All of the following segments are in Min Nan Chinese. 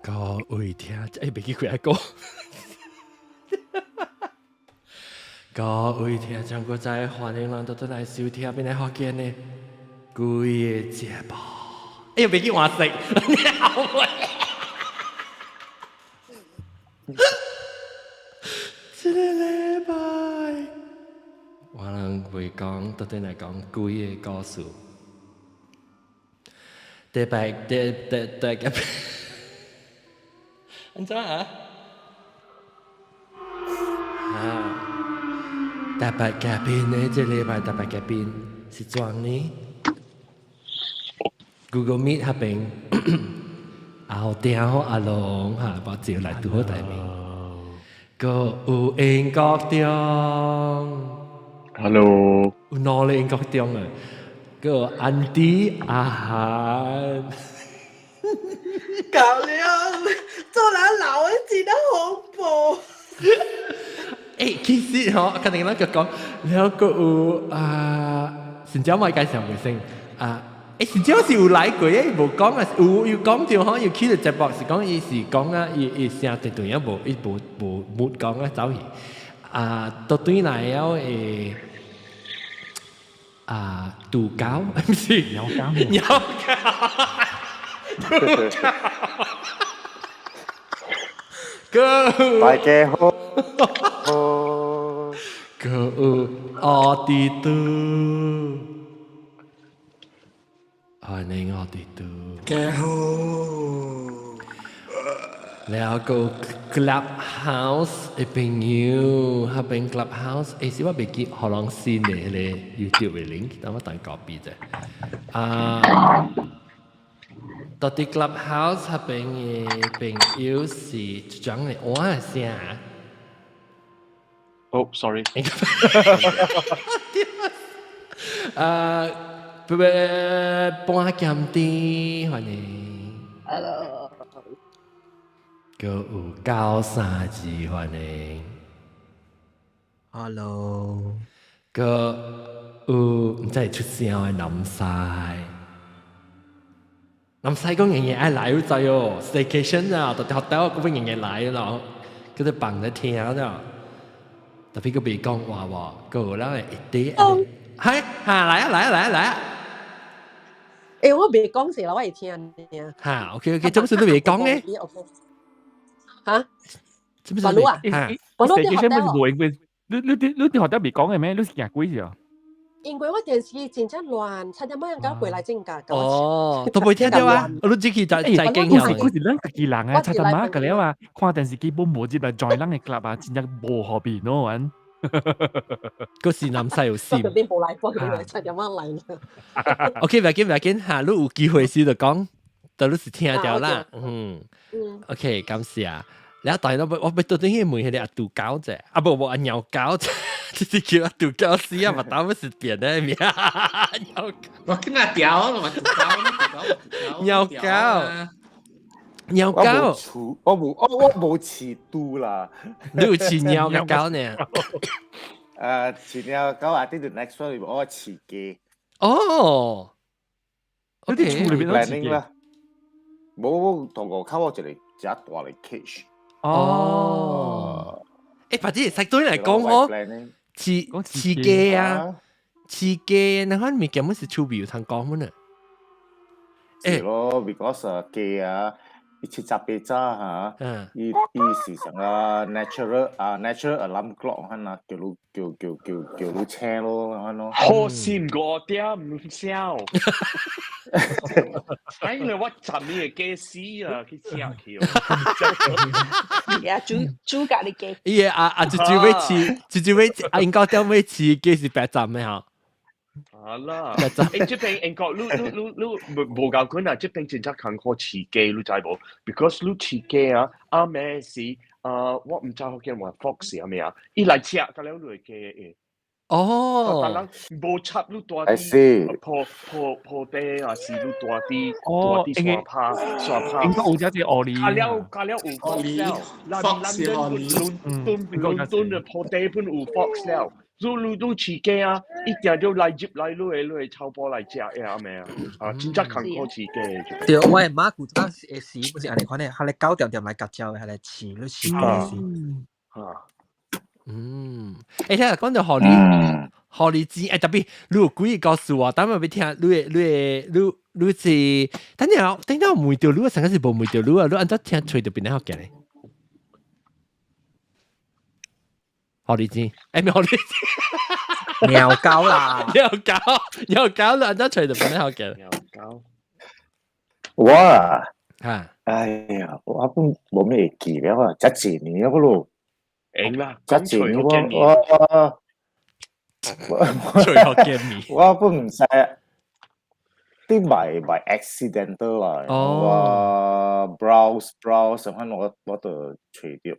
各位聽，袂記開個。各位聽眾閣再歡迎咱倒轉來收聽邊個福建的規个節目。哎呀，袂記換色，你後悔。這個禮拜，我人會講，倒轉來講鬼的故事。第八，第第第個，按怎啊？啊！特別嘉賓呢？這禮拜特別嘉賓是怎呢？Google Meet 彼邊，後定好阿龍哈，把招來拄好台面。閣有英國中，Hello，有兩个英國中啊，閣有安迪阿涵。搞了，做人老的真的恐怖。欸，其實吼，肯定咱個講，了閣有啊，新椒咪介紹袂先啊。欸，新椒是有來過的，無講啊，有有講著吼，有去到節目是講伊是講啊，伊伊聲對對啊，無伊無無沒講啊，走去啊，倒轉來了會啊，杜狗，毋是鳥狗，鳥狗，杜狗。Go！大家好。閣有奧迪杜，歡迎奧迪杜。家好。了閣 Clubhouse 的朋友，彼邊 Clubhouse，欸，是我袂記予人新的彼个 YouTube 的 link，等我等 copy 者。啊，到底 Clubhouse 彼邊的朋友是一種的我的聲。哦，sorry。啊，半鹹甜，歡迎。 Hello。閣有932，歡迎。 Hello。閣有毋知會出聲的南西。南西講日日愛來，你知哦？Staycation 啊，到學校嗰邊日日來咯，佢哋放在聽了。特別閣袂講話喎，閣有咱的一啲，係嚇來啊來啊來啊來啊！欸，我袂講是啦，我會聽爾。嚇，OK OK，做乜事都袂講咧？嚇？做乜事？巴魯啊？嚇？巴魯啲學校無因為你你啲你啲學校未講嘅咩？你是驚鬼是啊？因為我電視真正亂，差點仔人家回來正㗎。哦，都袂聽著啊！你只去在在經驗。嗰時咱家己人啊，差點仔個了啊，看電視機本無入來 join 咱的 club 啊，真正無方便喏，玩。嗰時南西有閃。我邊無來，我邊來差點仔來。 OK，袂緊袂緊，嚇，你有機會時就講，就你是聽著啦。嗯。OK，感謝啊。然後當然我我欲倒轉去問彼个阿杜狗者，啊無無阿鳥狗者，這是叫阿杜狗死啊，嘛當欲是變的名。鳥狗。我跟阿屌，我杜狗，鳥狗，鳥狗。我無我我無飼豬啦。你有飼貓佮狗呢？飼貓狗啊，啲 the next one 我飼雞。哦。你啲厝裏邊都飼雞啦。無同我靠我一個只大的 cage。哦，欸，反正實對來講吼，飼飼雞啊，飼雞，那款物件本是厝邊有通講本啊。是咯，because 雞啊，伊七早八早嚇，伊伊是啥個 natural 啊 natural alarm clock 款啊，叫你叫叫叫叫你醒咯，款咯。好心5點唔笑。哎，你我十年的雞死啊，去食去。呀，煮煮咖喱雞。伊個啊啊，就就欲飼，就就欲啊，英國點欲飼雞是白浸的吼。啊啦，欸，這邊英國你你你你無無夠困啊！這邊真正艱苦飼雞，你知無？Because 你飼雞啊，阿咩是啊，我毋知福建話 fox 係咩啊？伊來食，甲了你的雞的。哦，但人無插你大啲破破破地啊，是你大啲大啲山坡山坡。應該有只隻鱷魚。加了加了有 fox 了，咱咱倫敦倫敦的破地本有 fox 了。你你你飼雞啊，一定要來入來你的草埔來食嘅阿妹啊，啊，真正艱苦飼雞。對，我的媽古早的時不是按呢款的，佢咧九點點來夾蕉的，佢咧飼你飼雞時。啊，嗯，欸，聽講到荷里荷里錢，欸，特別你有幾個故事啊？等下欲聽，你的你的你你是，等下等下問著你，上個是無問著你啊？你按怎聽揣著邊個福建的？荷里錢，欸，毋荷里錢，貓狗啦，貓狗，貓狗，你按怎揣著邊個福建？貓狗，我啊，嚇，哎呀，我本無咩會記了啊，這幾年了咯。贏啦，這幾年我我我揣福建麵，我本毋知，啲 by accidental 啦，我 browse browse，反正我我就揣著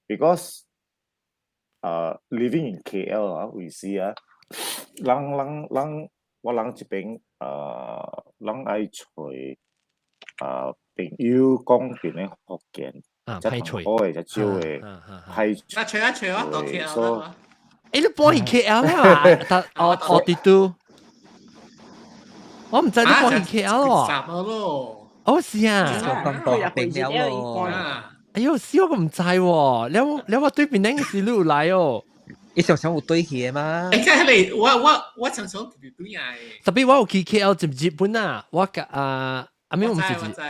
，because living in KL 啊，為時啊，人人人我人這邊人愛揣朋友講邊个福建，啊，才歹揣，好的才少的歹啊，揣啊揣啊，到 KL 啦。欸，你搬去 KL 啦？但我我佇都，我毋知你搬去 KL 咯。咯。哦，是啊。講到病了咯。哎喲，死我個毋知喎，了了我對面那個是你有來哦。你常常有對去的嗎？欸，看你，我我我常常佇對啊。特別我有去 KL 一日本啊，我甲啊，阿咩我毋是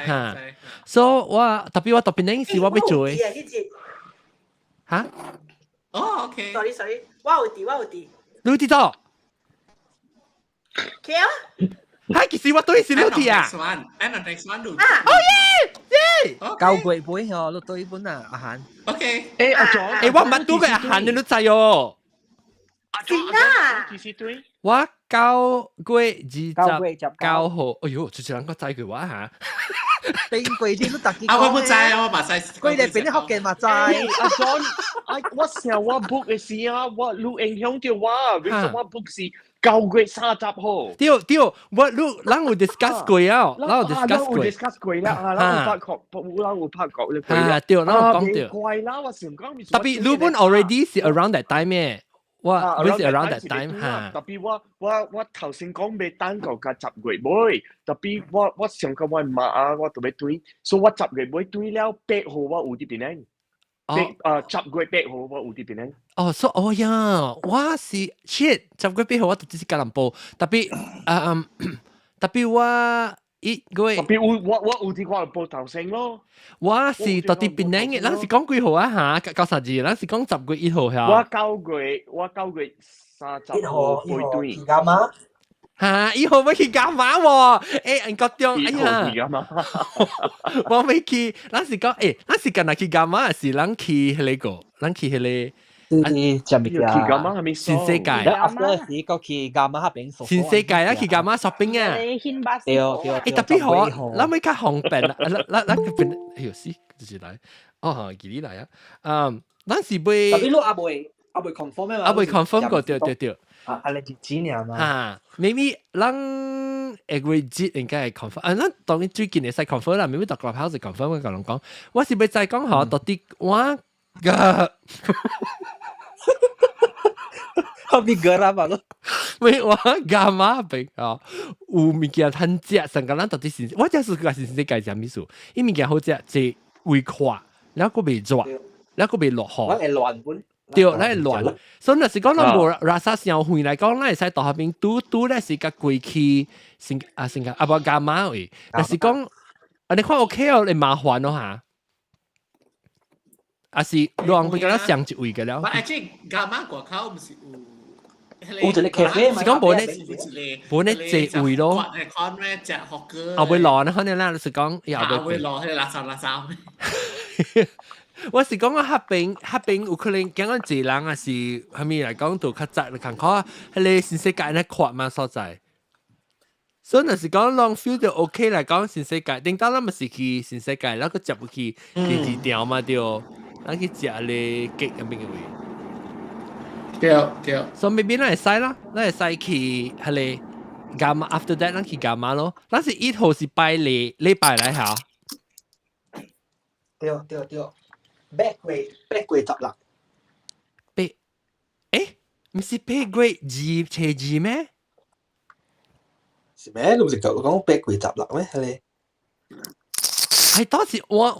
哈，所以我特別我特別那時我欲做的。哈？哦，OK。 Sorry sorry，我有佇，我有佇。你佇佗？ KL？哈，其實我對是你佇啊。 Next one，啊，哦耶耶！九月尾吼，你對本啊，阿韓。 OK。欸，阿莊，欸，我毋捌拄過阿韓，你都知哦。真啊！幾時對？我9月29號，哎喲，就是人個知過我嚇。頂過日你逐日啊，我不知，我嘛知。過日邊個福建嘛知。阿莊，啊，我想我 book 的時啊，我你影響著我，為什麼 book 是9月30號？對對，我你咱有 discuss 過啊，咱有 discuss 過。 discuss 過啦，啊，咱有拍過，咱有拍過你啊，對，咱有講著。怪啦，我想講。特別你本 already 是 around that time 嘅。我本是 around that time 嚇。特別我我我頭先講欲等到甲10月尾，特別我我想講我媽啊，我特別對，所以我十月尾對了8號我有佇檳城。八啊10月8號我有佇檳城。哦，所以哦呀，我是 shit 10月8號我就只是吉隆坡，特別啊特別我一個月，特別有我我有佇吉隆坡頭先咯。我是佇檳城嘅，咱是講幾號啊嚇？九三字，咱是講10月1號嚇。我9月30號飛轉。去幹嘛？嚇！1號欲去伽馬喎？欸，人國中，哎呀，我欲去，咱是講，欸，咱是干焦去伽馬，是咱去彼個，咱去彼個。是食物件。去伽馬係咪？新世界。 after 是閣去伽馬彼邊。新世界啊，去伽馬 shopping 啊。對對。欸，特別好，咱欲較方便啦，咱咱咱邊，哎喲死，就是來，哦，記你來啊，嗯，咱是欲。特別你猶未 confirm 咩嘛？猶未 confirm 過，對對對。啊，按呢日子爾嘛。嚇，maybe 咱下個月應該會 confirm，啊，咱當然最近會使 confirm 啦，maybe 到 Clubhouse confirm 我共人講，我是欲再講吼，到底我個。後面個啦嘛咯，喂，我伽馬邊哦，有物件通食，上個咱到底是，我這是個是世界啥物事？伊物件好食，這胃闊，然後閣袂熱，然後閣袂落雨。我會亂本。對，咱會亂。所以若是講咱無垃圾傷遠來講，咱會使到彼邊拄拄咧是共過去新啊新加啊無伽馬位。若是講啊，你看 OK 哦，會麻煩咯嚇。啊是，亂會敢若上一位個了。啊，這伽馬外口毋是有？有一個咖啡是講無咧，無咧坐位咯。後尾落呢，可能咱就是講，後尾落彼個垃圾垃圾。我是講我彼邊彼邊有可能講講濟人啊是啥物來講都較早艱苦，彼個新世界咧闊嘛所在。所以若是講攏 feel 著 OK 來講新世界，頂當咱嘛是去新世界，咱閣接入去第二條嘛對，咱去食咧雞咁邊個位。對對。所以 maybe 咱會使啦，咱會使去彼個伽馬，after that 咱去伽馬咯。咱是1號是拜禮禮拜來嚇。對對對，八月8月16。八，欸，毋是8月2初2咩？是咩？你唔是講8月16咩？係你？係當時我這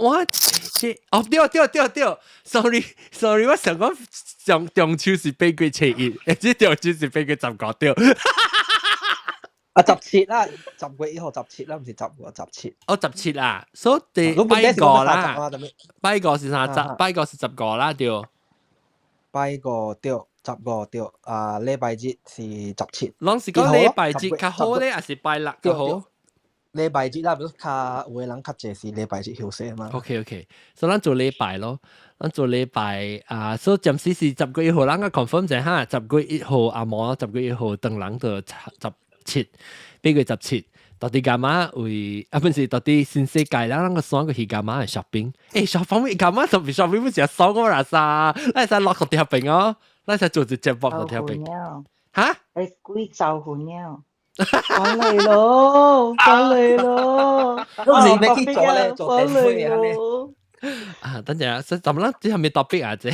哦對對對對，sorry sorry，我想講上中秋是8月初1，這中秋是8月15對。啊，十七啦，10月1號十七啦，唔是15，十七。哦，十七啊，所以第拜五啦，拜五是三十，拜五是十五啦，對。拜五對，十五對，啊，禮拜日是十七。攏是講禮拜日較好咧，還是拜六較好？禮拜日啦，比如較有的人較濟是禮拜日休息嘛。 OK OK，所以咱做禮拜咯，咱做禮拜啊，所以暫時是十月一號，咱個 confirm 者哈，十月一號阿毛，十月一號當人就十七，8月17，到底幹嘛為啊？不是到底新世界啦，咱個選個去幹嘛 shopping？欸，shopping 幹嘛特別 shopping 不是爽我啦啥？咱使落個條邊哦，咱使做一節目個條邊。嚇？欸，鬼走魂了！翻嚟咯，翻嚟咯！都是咩去做咧？做電會啊咧？啊，等陣啊，怎麼啦？這係咪 topic 啊？這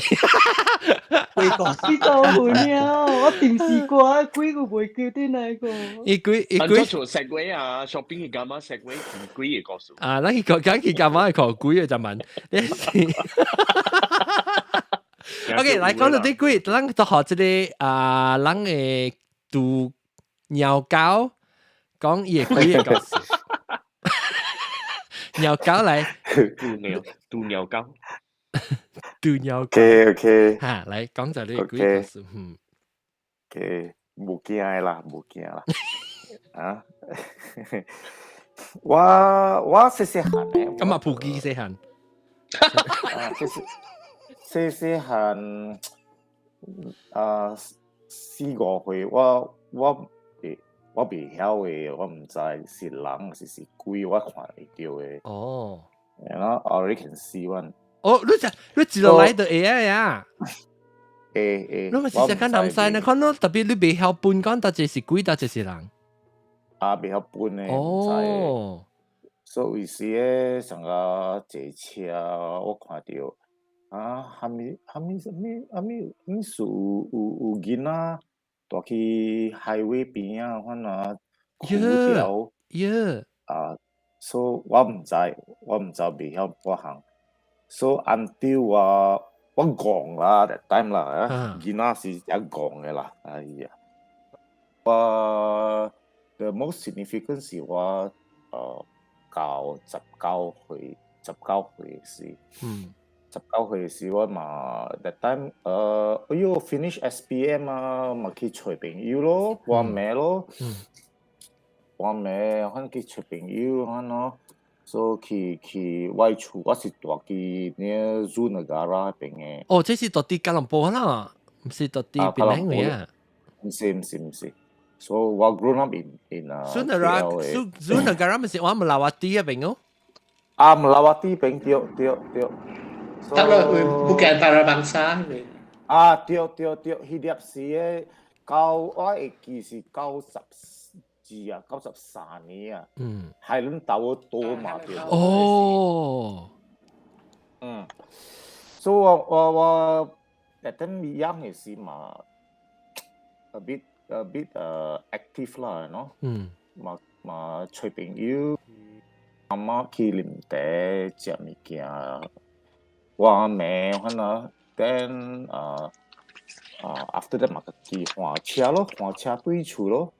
鬼個鬼走魂了！我電視歌鬼個袂記得那個。伊鬼伊鬼做食鬼啊，shopping 去幹嘛？食鬼同鬼嘅故事。啊，咱去講講去幹嘛？講鬼嘅就問，你是。OK，來講到啲鬼，咱就學這個啊，咱嘅杜鳥狗講伊嘅鬼嘅故事。鳥狗來，杜鳥狗，杜鳥狗。 OK OK。嚇，來講就呢個鬼故事。嗯。 OK，無驚啦，無驚啦。啊？我細細漢咧。咁啊，普基細漢。啊，細細細細漢啊，4、5歲，我未曉的，我毋知是人還是鬼，我看會著的。哦。然後 already can see one。哦，你就你自落來就會啊呀？會會。你咪是只間南西呢？看到特別你未曉分講，到這是鬼，到這是人。啊，未曉分的。哦。所以有時咧，上個坐車，我看著啊，啥物啥物啥物啥物啥物事有囡仔蹛去 highway 邊仔，反正哭掉。啊，所以我毋知，我毋知未曉我行。所以 until 我戇啦，that time 啦，啊，囡仔是會戇的啦，哎呀，我 the most significant 是我到19歲，十九歲時，十九歲時我嘛 that time 哎喲 finish SPM 啊，嘛去揣朋友咯，我妹咯，我妹反去揣朋友反咯，所以去我厝，我是住佇呢 Zoo Negara 邊的。哦，這是蹛佇吉隆坡啦，毋是蹛佇檳城位啊？毋是毋是毋是，所以我 grown up in Zoo Negara，Zoo Negara 毋是往 Melawati 嗰邊哦？啊，Melawati 邊對對對。得啦，會 Bukit Antarabangsa 邊。啊，對對對，彼粒時的九，我會記是92啊，93年啊。Highland Tower 倒嘛對。哦。嗯。所以我 that time young 的時嘛，a bit active 啦，喏。嘛嘛揣朋友，阿媽去啉茶食物件，我阿妹反正 then after that 嘛家己換車咯，換車對厝咯，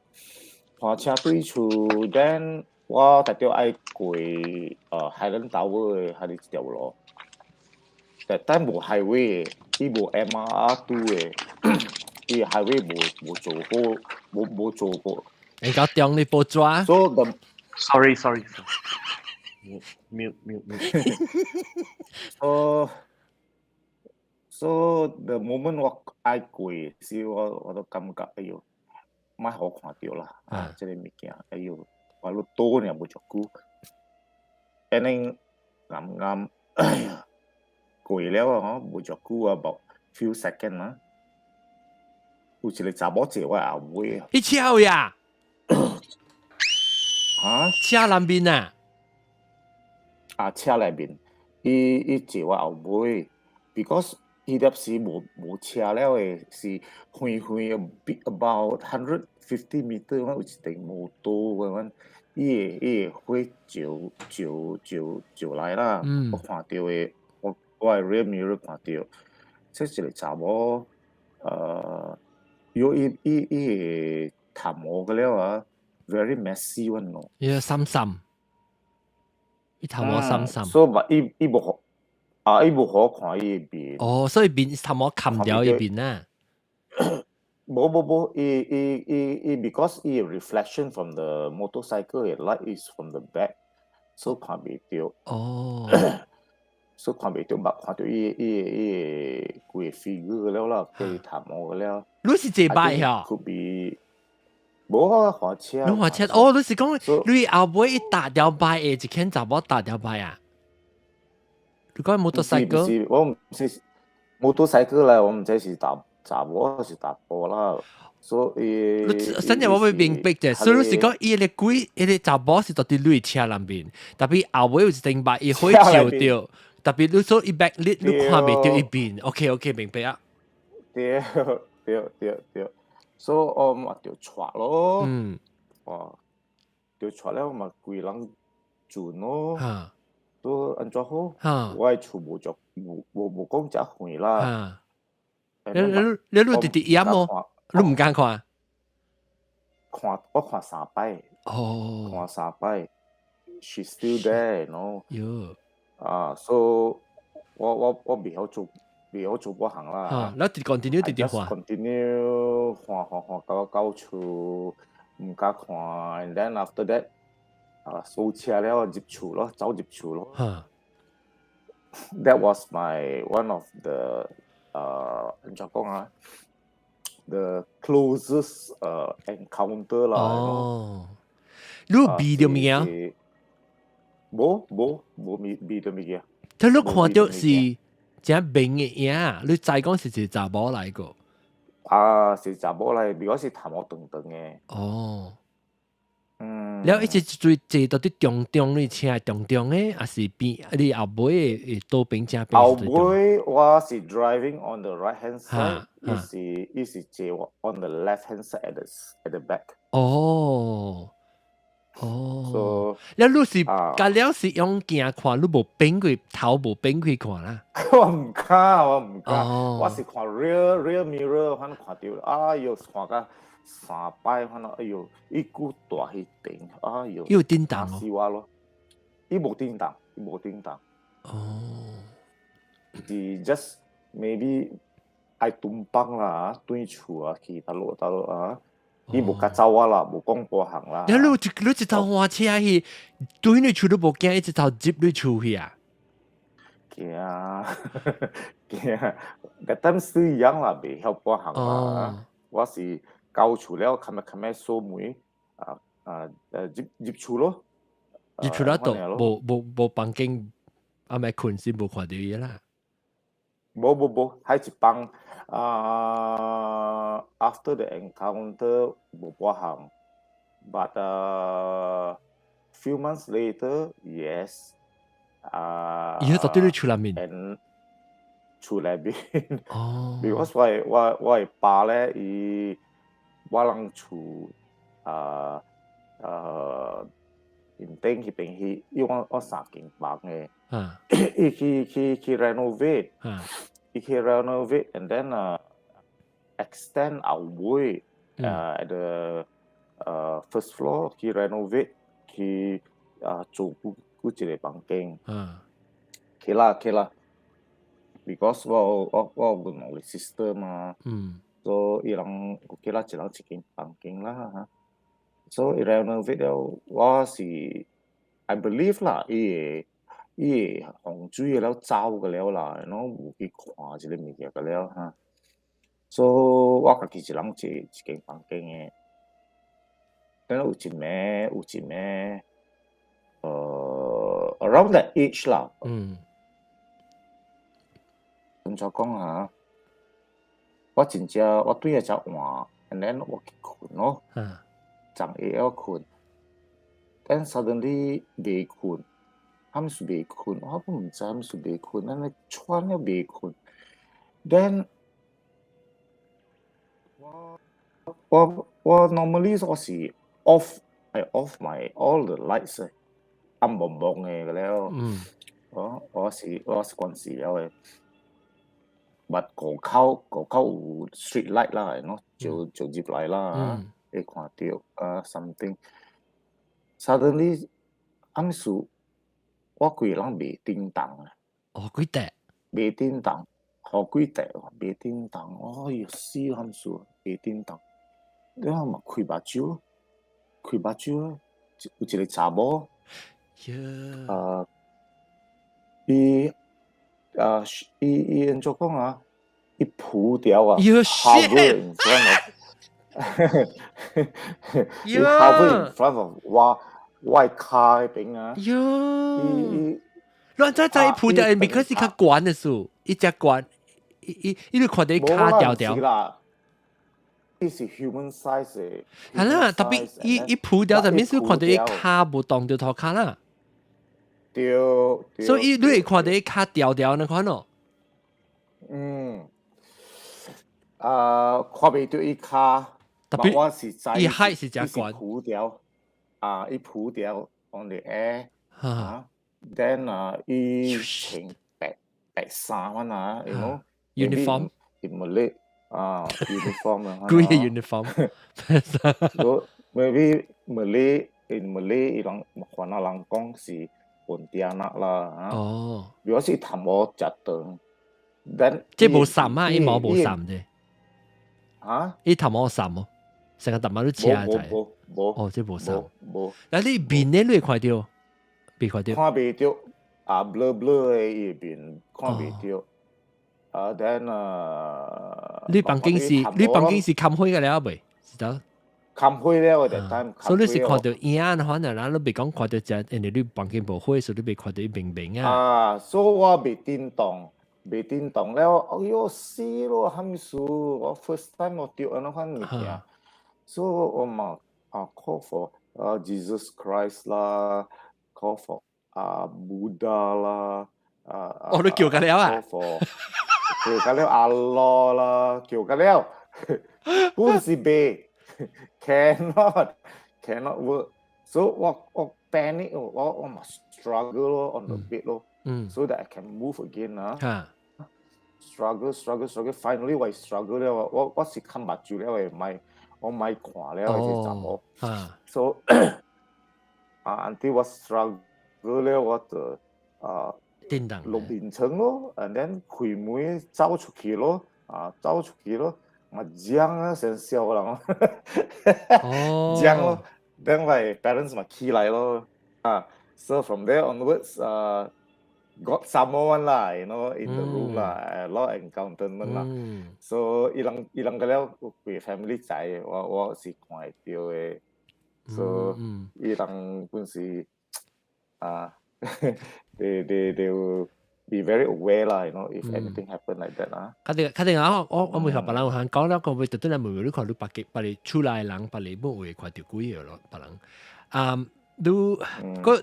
換車對厝，then 我特著愛過Highland Tower 的彼一條路，但但無 highway 的，伊無 MRR2 的，伊 highway 無做好，無做過。你搞中你報紙。 So the Sorry sorry mute mute mute。 So the moment 我愛過時，我都感覺哎喲，莫予我看著啦，啊，這個物件，哎喲，我都倒爾無足久，and then 啱啱，哎呀，過了啊，嗬，無足久啊，無 few second 啊，有一個查某坐我後尾啊。你車呀？嚇？車內面啊？啊，車內面，伊坐我後尾，because 伊粒是無無車了的，是遠遠 about 150 meter，我有一頂摩托咁樣，伊會火照照照照來啦，我看著的，我的 rear mirror 看著，這一個查某，喲伊伊伊的頭毛個了啊，very messy one 咯。伊個深深，伊頭毛深深。所以伊伊無好，啊，伊無好看伊的面。哦，所以面頭毛冚掉伊面啊。無無無，伊伊伊伊，because 伊 reflection from the motorcycle 的 light is from the back，所以看袂著。所以看袂著，目看著伊伊伊規個 figure 了啦，規頭毛了。你是坐擺嚇？ Could be 無啊，駛車。你駛車哦，你是講你後尾伊搭條擺的一間查某搭條擺啊？你講 motorcycle？唔是，我毋是 motorcycle 啦，我毋知是搭查某還是查埔啦，所以。真正我欲明白者，所以你是講伊個鬼，伊個查某是佇佇你車內面，tapi 後尾有一頂擺伊火照著，tapi 你說伊 backlit 你看袂著伊面，OK OK 明白啊？對對對對，所以我嘛就𤆬咯，哇，就𤆬了嘛，規人轉咯，都按怎好？我的厝無足無無無講遮遠啦。你你你你直直掩無？你毋敢看？看我看三擺。看三擺，she still there，no？喲。啊，所以我我我袂曉做，袂曉做嗰行啦。你直 continue 直直看。 continue 看看看到到厝，毋敢看，and then after that，啊，鎖車了入厝咯，走入厝咯。That was my one of the 按怎講啊？The closest encounter 啦。哦，你有避著物件？無無無避避著物件。但你看著是真明的影，你知講是一個查某來過。啊，是查某來，如果是頭毛長長的。哦。了，伊是最坐到佇中中你車中中的，還是邊你後尾的倒邊正邊？後尾我是 driving on the right hand side，伊是伊是坐 on the left hand side at the back。哦。哦，了你是甲了是用鏡看，你無變開頭無變開看啦？我毋敢，我毋敢，我是看 rear mirror，反正看著，哎喲，看甲三擺，反正哎喲，伊閣蹛彼頂，哎喲，伊有叮當死我咯！伊無叮當，伊無叮當。是 just maybe 愛tumpang 啦，轉厝啊，去佗落佗落啊。伊無共走我啦，無講半項啦。你你你一頭換車去，對你厝都無驚，一頭入你厝去啊？驚驚，嗰陣時樣啦，袂曉半項啦。我是到厝了，較咩較咩鎖門，啊啊入入厝咯。入厝了都無無無房間，阿咪困時無看著伊啦。無無無，喺一房啊。After the encounter 無半項，but few months later yes 啊。伊佇佗你厝內面。厝內面。哦。 Because 我我我的爸咧，伊我人厝啊啊，因頂彼邊去，因為我我三間房的，伊去去去 renovate，伊去 renovate and then extend 後尾at the first floor 去 renovate 去做閣閣一個房間。去啦去啦，because 我我我有兩個 sister 嘛，所以伊人 OK 啦，一人一間房間啦嚇。所以 renovate 了，我是 I believe 啦，伊會伊會風水了走個了啦，然後有去看這個物件個了哈。所以我家己一人坐一間房間的，等有一暝有一暝，around that age 啦。按怎講啊？我真正我對下只換，and then 我去睏咯。昨下我睏，then suddenly 袂睏，啥物事袂睏？我閣毋知啥物事袂睏，按呢喘了袂睏， Then 我 normally 我是 off I off my all the lights 嘅，暗蒙蒙嘅個了。我是關時了嘅。捌五口有 street light 啦，喏，照入來啦，會看到啊 something。Suddenly 暗時我規個人袂叮當啊！哦，幾塊？袂叮當，好幾塊袂叮當，哎呀死暗時袂叮當。了後嘛開目睭，開目睭，有一個查某，啊，伊啊，伊按怎講啊？伊撲掉啊，hover in front of，伊 hover in front of 我的跤彼邊啊！喲，亂在在撲掉，because 是較懸的數，伊只懸，伊你看到伊跤掉掉。伊是 human size 的。係啦，特別伊撲掉就面是看到伊跤無動到塗跤啦。對。所以你會看到伊跤掉掉那款咯。嗯。啊，看袂到伊跤，特別我是知伊海是誠懸。撲掉，啊，伊撲掉 on the air，啊，then 啊，伊穿白白衫款啊，you know uniform in Malay 啊，uniform 啊，幾個 uniform？ So maybe Malay in Malay 伊人番仔人講是 pontianak 啦，哦，如果是頭毛誠長，then 這無衫啊，伊毛無衫的。啊？伊頭毛衫哦，成個頭毛都斜在。無無哦，這無衫。無。但你面咧，你會看到？未看到？看袂到，啊，blur blur 的伊面看袂到。啊，then 啊，你房間是冚火嘅了未？是得？冚火了，that time。所以你是看到影，可能咱你未講看到隻，因為你房間無火，所以你未看到伊明明啊。啊，所以我袂叮當，袂叮當了，哎喲死咯，蝦米事？我 first time 我著按呢款物件，所以我嘛啊 call for 啊 Jesus Christ 啦，call for 啊 Buddha 啦，啊哦，你叫緊了啊？call for 叫緊了阿羅啦，叫緊了，本是袂，cannot work，所以我 panic，我嘛 struggle 咯 on the bed 咯，so that I can move again 啊。Struggle struggle struggle finally 我 struggle 了，我是看目睭了的，毋我毋看了這查某。So 啊，until 我 struggle 了，我就啊叮當落眠床咯，and then 開門走出去咯，啊走出去咯，啊驚啊先笑人，驚咯，then my parents 嘛起來咯，啊，so from there onwards 啊。got someone 啦，in the room 啦，a lot encounter 啦，so 伊人伊人個了規 family 知，我是看會到的，so 伊人本是啊，they will be very aware 啦，if anything happen like that 啦。確定確定啊！我未同別人有閒講了，個會特登來問你看你別個別個厝內人，別個冇會看到鬼個咯，別人啊。你嗰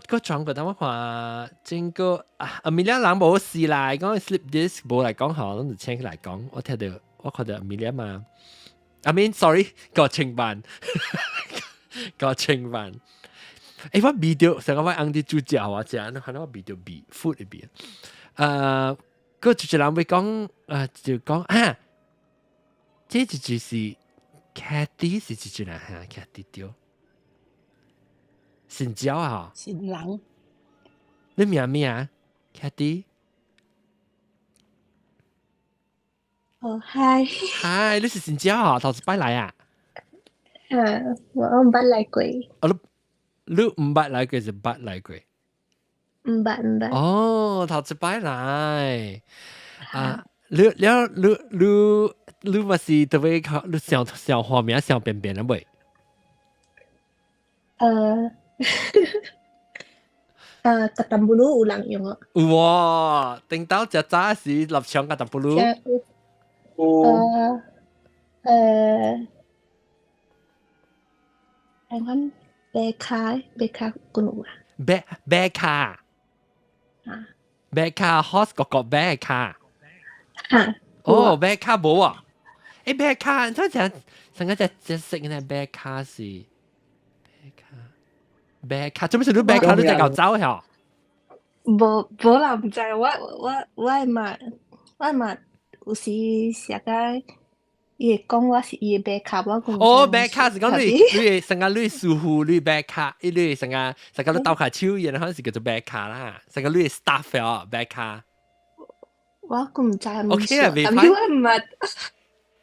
嗰轉過等我看，整個啊，阿米倆人無事啦，講 slip disc 無來講吼，攏是請起來講。我聽到我看到阿米倆嘛，I mean sorry，個清班，個清班。欸，我味到上個我翁佇煮食我食，你看到我味到味 food 的味。啊，個就一人會講，啊就講啊，這就是 Cathy 是一人哈，Cathy 對。新椒啊！新人。你名咩啊？Cathy？哦，嗨。嗨，你是新椒啊？頭一擺來啊？啊，我毋捌來過。哦，你毋捌來過是捌來過？毋捌毋捌。哦，頭一擺來。啊，你你嘛是特別靠你想想畫面想便便了未？Kata bulu 有人用啊。有喎，頂到食早時立場 kata bulu。按款白卡白卡滾有啊？白白卡。啊。白卡 horse 個個白卡。哈。哦，白卡無啊？欸，白卡，你睇上個隻隻色呢？白卡是白卡，白卡，做咩事你白卡你就搞走嚇？無無啦，毋知我我我嘛我嘛有時寫個伊會講我是伊的白卡，我講哦，白卡是講你成個你師傅你白卡，你成個成個你鬥下手，然後是叫做白卡啦，成個你 staff 哦，白卡。我閣毋知 OK 啊，袂歹。我毋捌。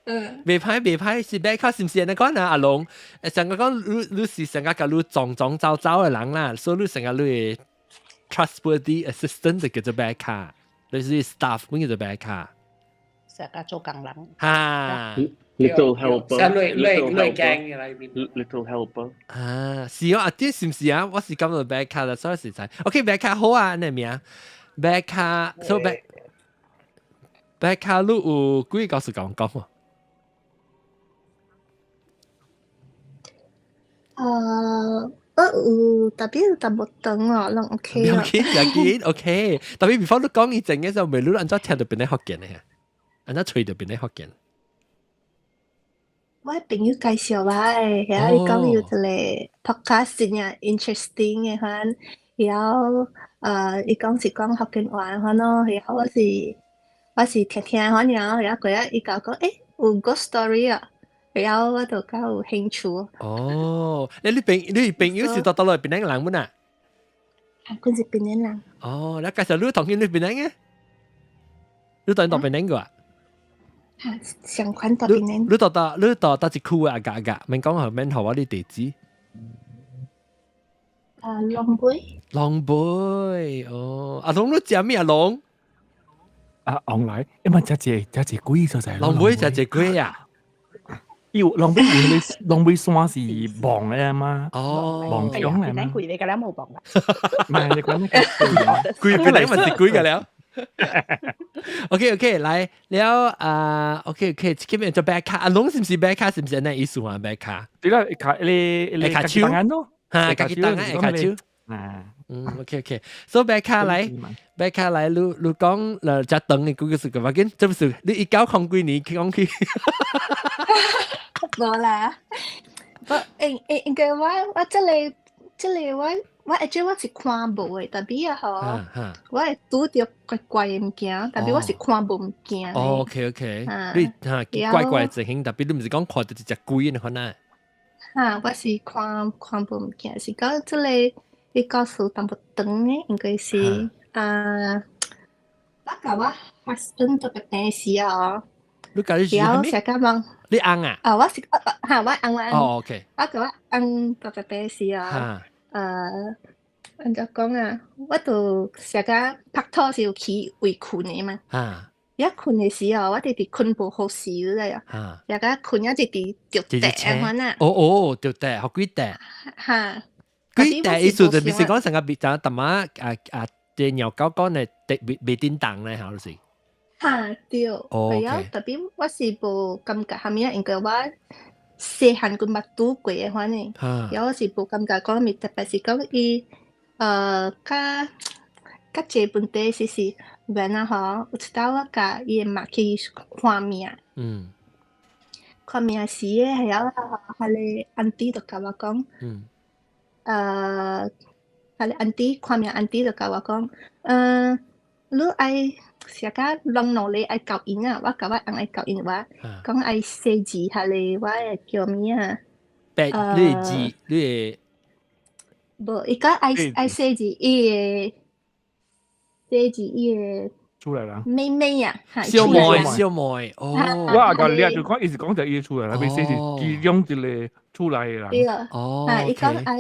嗯。袂歹袂歹，是白卡是毋是按呢講啊？阿龍，成個講你你是成個共你撞撞走走的人啦，所以你成個你的 trustworthy assistant 就叫做白卡，你是 staff 本叫做白卡。成個做工人。哈。 Little helper。你你驚嘅裏面。 Little helper。啊，是哦，啊，啲是唔是啊？我是感覺白卡啦，所以是知。OK，白卡好啊，你名白卡，所以白白卡你有幾個是講講喎？我有特別有淡薄長哦，攏 OK 啊。 OK，又見 OK。特別 before 你講以前嘅時候，未你按怎聽著邊咧福建嘅？按怎揣著邊咧福建？我朋友介紹我的，遐伊講有一個 podcast 真正 interesting 的款，然後伊講是講福建話款咯，然後我是聽聽款，然後然後過仔伊共我講，欸，有 ghost story 啊，然後我就較有興趣。哦，你朋友是佗佗來檳城人本啊？啊，阮是檳城人。哦，你介紹你同佢你檳城嘅？你當佗檳城個啊？嚇，上款佗檳城。你佗佗你佗佗一區啊？格格，免講後免予我你地址。啊，龍尾。龍尾，哦，阿龍你食咩啊？龍？啊，昂來，因為食隻食隻鬼所在。龍尾食隻鬼啊？有龍尾有迄個龍尾山是望的嘛？哦，望中的嘛。鬼你個了冇望啦。唔係你講那個鬼本來嘛是鬼個了。OK OK，來了啊，OK OK，這邊做白卡，阿龍是毋是白卡？是毋是按呢意思啊？白卡？對啦，卡你你卡手咯，哈，家己檔案卡手。啊，嗯，OK OK，所以白卡來，白卡來，你講了遮長的故事個，要緊，這不是你1909年去講去。無啦，我應應應該我這個這個我會我是看無的，特別啊吼，我會拄著怪怪的物件，特別我是看無物件。哦，OK OK，你哈怪怪的情形，特別你毋是講看著一隻鬼呢款啊？哈，我是看看無物件，是講這個你故事淡薄長的，應該是啊，我共我 husband 做個電視啊，你共你是然後成個問你翁啊？啊，我是哈，我翁我翁。哦，OK。我共我翁做個電視啊，按怎講啊？我就成個拍拖是有去圍睏的嘛。一睏的時候，我直直睏無好時咧啊。一個睏一直直著地款啊。哦哦，著地，予幾塊？哈。幾塊意思就是講成個別就淡仔啊啊，啲尿狗講的地未未叮當咧，嚇就是。哈對，係啊，特別我是無感覺蝦米啊，因為我細漢閣捌拄過的款呢，然後我是無感覺講物，特別是講伊較較濟問題是是原來吼，有一擺我共伊的媽去看命，看命時的係啊，彼個 auntie 就共我講，彼個 auntie 看命 auntie 就共我講，你愛寫甲攏努力愛交𪜶啊，我共我翁愛交𪜶話，講愛寫字，彼個我的叫物啊？白你的字，你的無，伊講愛愛寫字，伊的寫字，伊的出來啦，妹妹啊，小妹小妹，哦，我甲你就講，伊是講就伊出來，伊寫是其中一個出來的人。對，哦，啊，伊講愛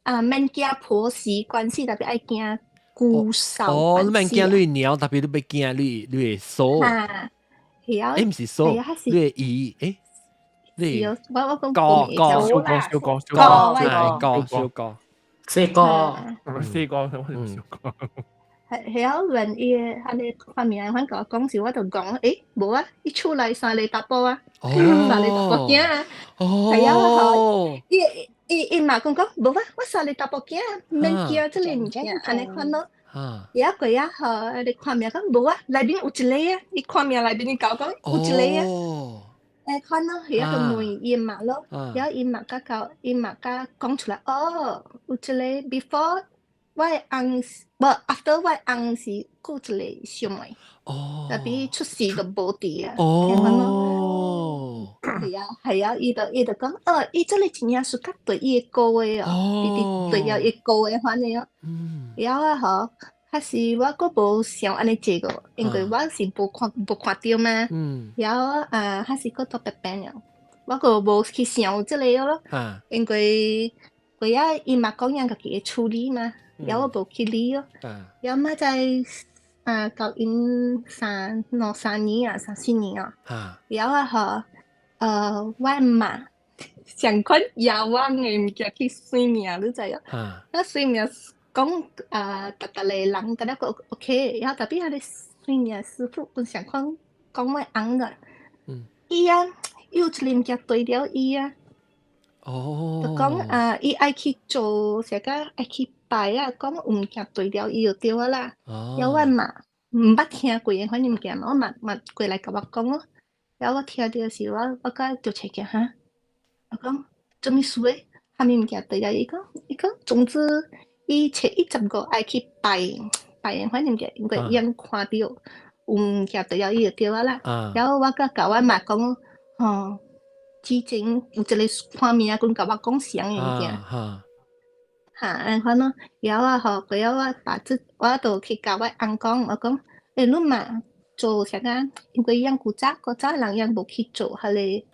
啊，免驚婆媳關係，特別愛驚姑嫂。哦，你免驚你娘，特別你欲驚你你的嫂。啊，係啊，欸，毋是嫂，你的姨，欸，你我我講哥哥小哥小哥小哥哥小哥，四哥，四哥，我是小哥。係係啊，問伊個彼個方面，反共我講時，我就講，欸，無啊，伊厝內三个查埔啊，三个查埔囝啊，係啊，伊伊伊嘛講講，無啊，我三个查埔囝，免驚這个物件，按呢款咯。而家過啊，嗬，你看命講無啊，內面有一個啊，伊看命內面伊講講有一個啊。看咯，伊個問伊媽咯，然後伊媽甲教，伊媽甲講出來，哦，有一個 before 我的翁，無 after 我的翁是閣有一個小妹，特別出世就無佇啊。係啊，係啊，伊就講，哦，伊這個真正是較對伊的歌的哦，直直對了伊歌的反正哦。然後啊，嗬，還是我閣無想按呢這個，因為我是無看著嘛。然後啊，還是閣特別病了，我閣無去想這個咯。因為過啊，伊嘛講樣家己會處理嘛，然後我無去理咯。然後嘛在啊，到𪜶三兩三年啊，三四年啊。然後啊，嗬，我媽上款野望的物件去算命，你知影？啊，算命講啊，逐逐個人敢若閣 OK，然後特別彼个算命師傅本上款講我翁個，伊啊，伊有一个物件對了伊啊，就講啊，伊愛去做啥個愛去拜啊，講有物件對了伊就對啊啦。然後我媽毋捌聽過的款物件嘛，我媽嘛過來共我講咯。然後我聽著時，我甲就揣見哈，我講做物事的？啥物物件對了伊講，伊講總之，伊7月15愛去拜拜的款物件，因為伊通看著有物件對了伊就對啊啦。然後我佮共我媽講，吼，之前有一個看命君共我講相的物件。哈，按款咯，然後啊吼，過後我爸這我就去共我翁講，我講，欸，你嘛做啥個？因為樣古早古早人樣無去做彼个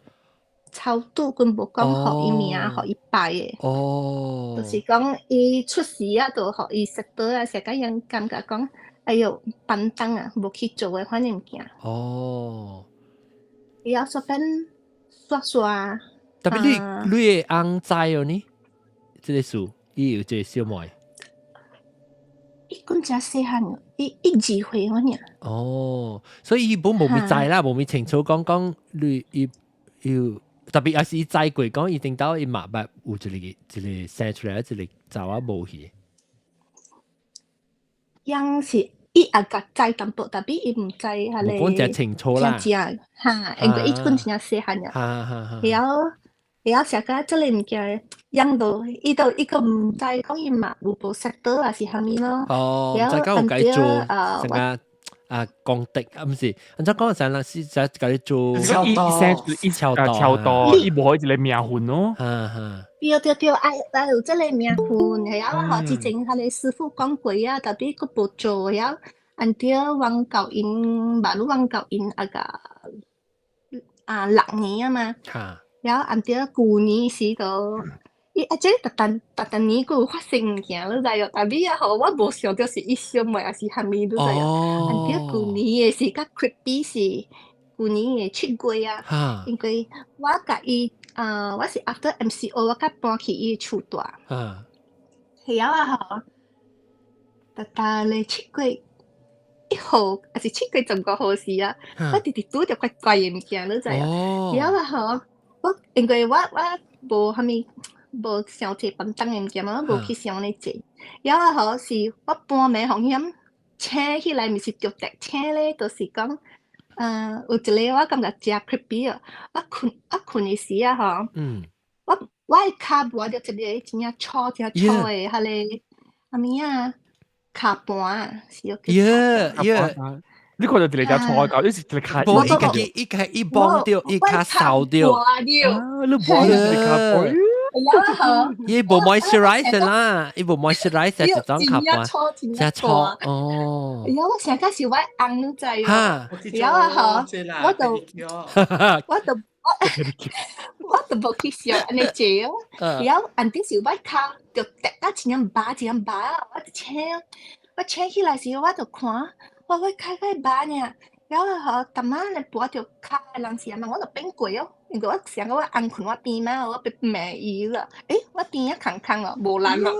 超度，佮無講予伊名，予伊拜的。就是講伊出世啊，就予伊識到啊，成個樣感覺講，哎喲，擔當啊，無去做的款物件。然後說變刷刷。特別你的翁知哦呢？這个事，伊有這个小妹。伊講誠細漢，伊一二歲嗰爾。哦，所以伊本無咪知啦，無咪清楚講講你伊有特別也是伊知過講，伊頂到伊嘛捌有一個生出來一個查某無去。樣是伊也共知淡薄，特別伊毋知彼个。無講誠清楚啦。正哈，因為伊本真正細漢爾。然後。然後成個這个物件，樣都伊都伊個毋知講伊嘛有無識到還是啥物咯。哦，毋知講有該做，成個啊功德啊，毋是，按怎講成人是在共你做超度，伊超度，超度，伊無可以一個名分咯。哈哈。對對對，愛愛有這個名分，係啊，我之前彼个師傅講過啊，特別閣無做了，按照王教𪜶，馬路王教𪜶啊個啊6年啊嘛。然後按照舊年時就，伊啊這逐逐逐逐年閣有發生物件，你知無？但係啊吼，我無想著是伊小妹還是啥物，你知無？按照舊年的是較 creepy 是舊年的7月啊，因為我共伊啊，我是 after MCO 我才搬去伊厝住。係啊吼，逐逐咧7月1號，還是7月15號時啊，我直直拄著怪怪的物件，你知無？然後啊吼。我因為我無啥物無想濟便當的物件嘛，我無去想咧濟。然後吼是我半暝予遐醒起來，毋是著電醒咧，就是講，有一個我感覺誠 creepy 哦。我困的時啊吼，我的跤無著一個真正粗真粗的彼个啥物啊，跤盤是叫。 Yeah。你看到一個只粗的，你是一個跤。無，伊家己伊家伊綁著，伊跤瘦著。你綁著一個跤盤。伊無 moisturize 啦，伊無 moisturize 一種跤盤，真粗哦。然後我上個是我翁你知哦，然後啊吼，我就無去想按呢濟哦，然後按頂是我跤就跌啊，真正拔真正拔，我就醒，我醒起來時我就看，我跤較拔爾，然後吼，逐擺咧跋著跤的人時嘛，我就變過哦，因為我想講我翁睏我邊嘛，我欲罵伊啦，欸，我邊仔空空哦，無人咯。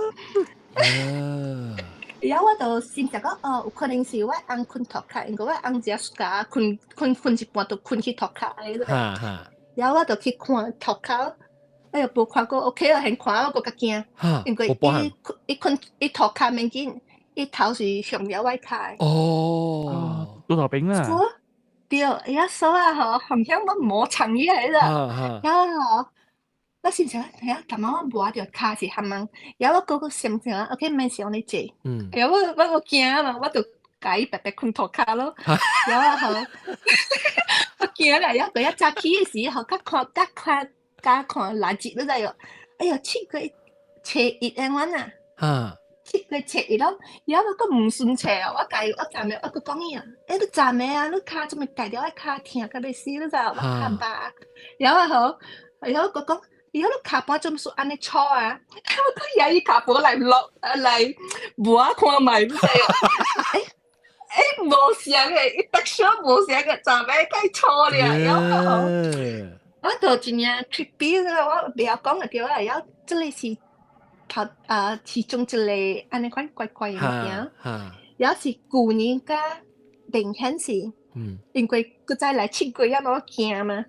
然後我就心想講，哦，有可能是我翁睏塗跤，因為我翁誠 suka 睏睏睏一半就睏去塗跤的。然後我就去看塗跤，哎喲，無看過，OK 啊，現看我閣較驚，因為伊伊睏伊塗跤免緊，伊頭是向了我跤。哦，老頭兵啦。對，伊一手啊吼，紅響我摸長起來啦，然後吼，我心想，哎呀，感覺我摸著跤是含問，然後我閣閣想想，OK，免想你坐，然後我驚嘛，我就共伊白白睏塗跤咯，然後吼，我驚啦，然後佢一早起的時候，較看較看較看垃圾你知無？哎喲，7月初1的阮啊。7月初1咯，然後我閣毋順揣哦，我共伊我昨暝我閣講伊啊，欸，你昨暝啊，你跤做麼共著我跤疼甲欲死，你知無？我跤肉，然後吼，然後閣講，然後你跤盤做麼事按呢粗啊？我講伊伊跤盤來落來摸看覓，你知無？欸欸，無相的，伊特小無相的，昨暝較粗爾，然後吼，我就真正 creepy 啦，我袂曉講就對啦，然後這个是頭啊，其中一个按呢款怪怪的物件，然後是舊年較明顯是，因為閣再來7月啊嘛，我驚嘛，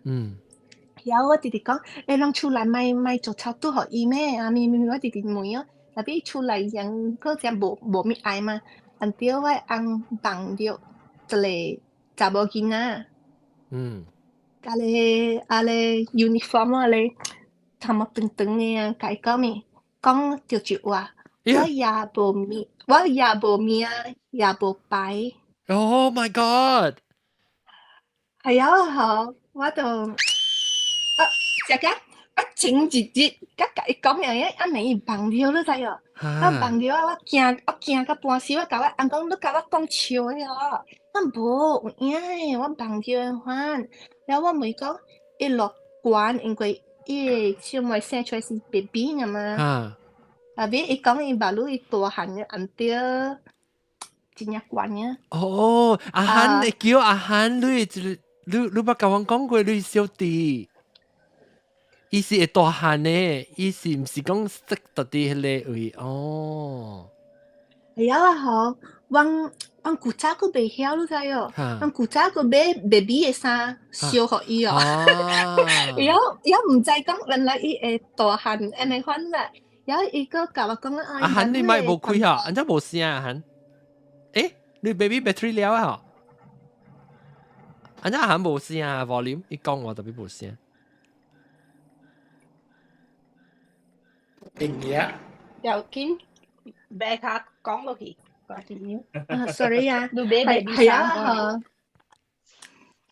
然後我直直講，欸，攏厝內莫莫做臭拄予伊咩？啊，咪咪咪，我直直問哦，特別厝內人閣遮無無物愛嘛，按對我翁夢著一個查某囡仔，佮咧啊咧 uniform 啊咧，頭毛長長的啊，共伊講咩？講著一話，我也無名，我也無名，也無牌。 Oh my god！係啊，吼，我就啊，食甲啊前一日佮共伊講樣，暗暝伊夢著你知無？我夢著啊，我驚，我驚甲半死，我共我翁講，你共我講笑的哦，我無有影的，我夢著款。然後我問伊講，伊落懸，因為伊的小妹生出來是 baby 爾嘛。啊，尾伊講伊目女伊大漢的，按著真正懸爾。哦，阿漢會叫阿漢，你一你你捌共阮講過，你小弟，伊是會大漢的，伊是毋是講識到佇彼個位？哦。係啊吼，阮阮古早閣袂曉，你知無？阮古早閣買 baby 的衫燒予伊哦。然後然後毋知講原來伊會大漢按呢款啦。然後伊閣共我講啊，阿漢你麥無開哈？按怎無聲阿漢？欸，你 baby battery 了啊？按怎阿漢無聲啊？volume 伊講話特別無聲。定嘢。要緊，白卡講落去。啊，sorry 啊，你買係 baby 係啊，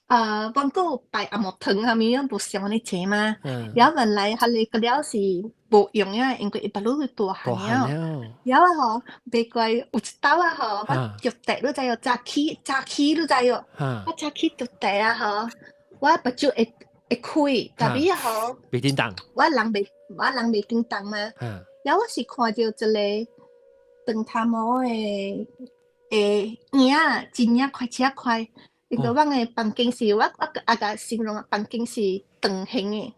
啊，阮閣有拜紅木糖啥物，無上按呢濟嘛。然後原來彼个了是無用啊，因為伊腹肚大漢了。然後吼，袂怪有一擺啊吼，我著地你知無？早起早起你知無？我早起著地啊吼，我目睭會會開，但是吼，袂叮當。我人袂叮當嘛。然後我是看著一个長頭毛的的影，真正快車快。因為阮的房間是我我啊共形容房間是長形的，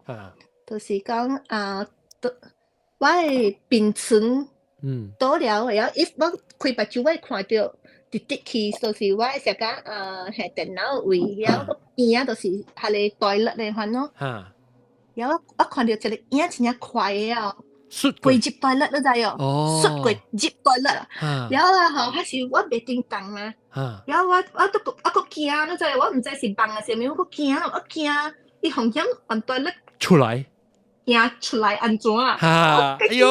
就是講啊，我的病床倒了，然後if 我開目睭，我會看著直直去，就是我的啥個啊，係電腦位，然後邊仔就是彼个 toilet 的款咯。然後我看著一個影真正快的哦。過入 toilet 你知無？竄過入 toilet，然後啊吼，彼時我袂叮當嘛，然後我我都閣我閣驚，你知無？我毋知是夢還是啥物，我閣驚，我驚伊風險往 toilet 出來，行出來按怎啊？哈，哎喲，然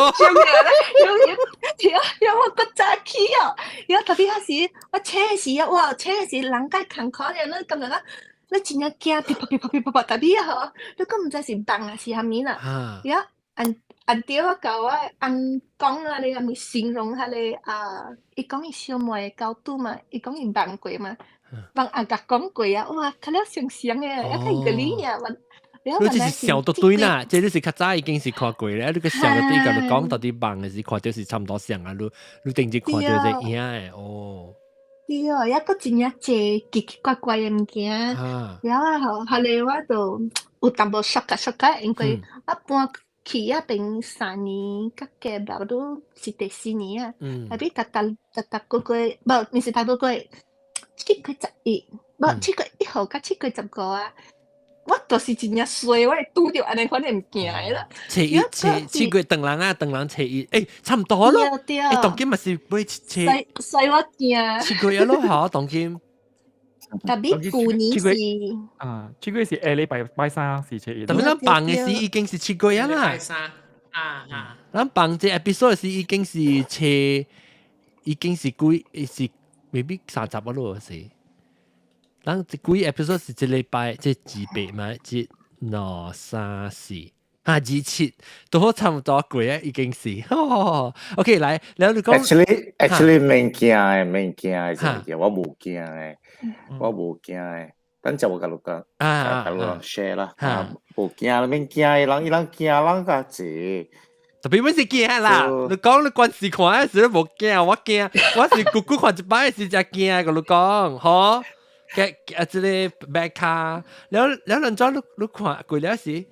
後我閣早起哦，然後特別彼時我醒的時啊，哇，醒的時人較艱苦咧，你感覺講你真正驚，噼啪噼啪噼啪啪，特別啊吼，你閣毋知是夢還是啥物啦，然後按。按對我共我翁講啊，你啥物形容彼个啊？伊講伊小妹的高度嘛，伊講伊夢過嘛，夢阿共講過啊，哇，較了相像的，抑較一個理爾，你這是想到對啦，這你是較早已經是看過咧，你個想到對，共你講到底夢的時看著是差毋多像啊，你你頂日看著這影的哦。對哦，抑閣真正濟奇奇怪怪的物件，然後啊吼，後來我就有淡薄 shock shock，因為我搬去遐邊3年，較加差不多是第四年啊。特別逐逐逐逐個月，無，毋是逐個月，7月11，無7月1號佮7月15啊。我就是真正衰，我會拄著按呢款的物件啦。初一初七月轉人啊，轉人初一，欸，差毋多咯。對。欸，當今嘛是買初所以我驚。7月咯，嗬，當今。特別舊年是啊，7月是下禮拜拜三是初一。特別咱放的時已經是七月啊啦。拜三啊啊！咱放這 episode 時已經是初，已經是幾是 maybe 30咯是。咱這幾 episode 是一禮拜，這二八嘛，一、兩、三、四，啊，27，都好差毋多過啊，已經是。OK，來，然後你講。 Actually 免驚的，免驚的，是我無驚的，我無驚的。等陣我共你講，啊，共你 share 啦，無驚，免驚的人，伊人驚人較濟。特別我是驚啦，你講你關視看的時你無驚，我驚，我是久久看一擺時才驚，共你講，嗬。嘅啊，這個白卡，了了，兩怎你看過了時，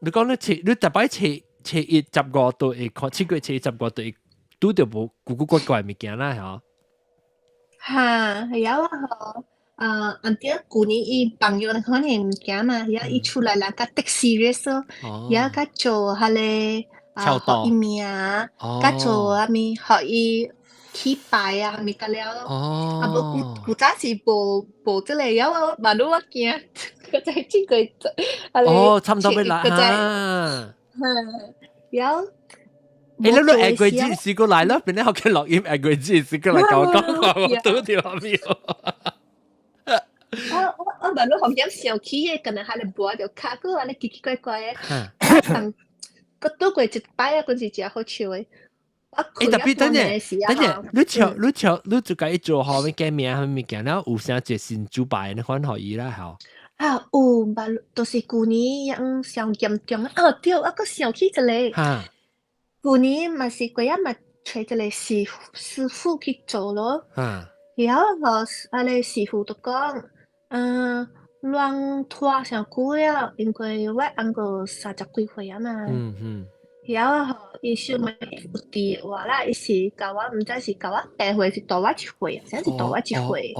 你講你初你逐擺初初一十五都會看，7月初一十五都會拄著無古古怪怪物件啦，嗬。哈，係啊，嗬。啊，按照舊年伊朋友可能物件嘛，遐伊出來啦，較 take serious 咯，遐較做彼个啊，學伊名，較做啥物，予伊去拜啊，啥物甲了咯。啊，無古古早是無無這個，了我嘛愈我驚，閣再這個，哦，差毋多欲來哈。了。欸，你你下季節試過來啦，變咧學嘅錄音下季節試過來共我講話，我拄著沒有。我嘛愈予人想起的，敢若彼个無就卡閣按呢奇奇怪怪的。但閣拄過一擺啊，嗰是誠好笑的。欸，特別等陣，等陣，你笑你笑，你就共伊做好物改名啥物件，了有啥一個新主擺，你款予伊啦，吼。啊，有，捌，就是舊年樣上嚴重啊！對，我閣想起一個。舊年嘛是過仔嘛，揣一個師傅去做咯。然後吼，彼个師傅就講，嗯，亂拖傷久了，因為我翁閣30幾歲啊嘛。然後吼，伊想欲有佇話啦，伊是共我毋知是共我八歲是大我一歲，啥是大我一歲。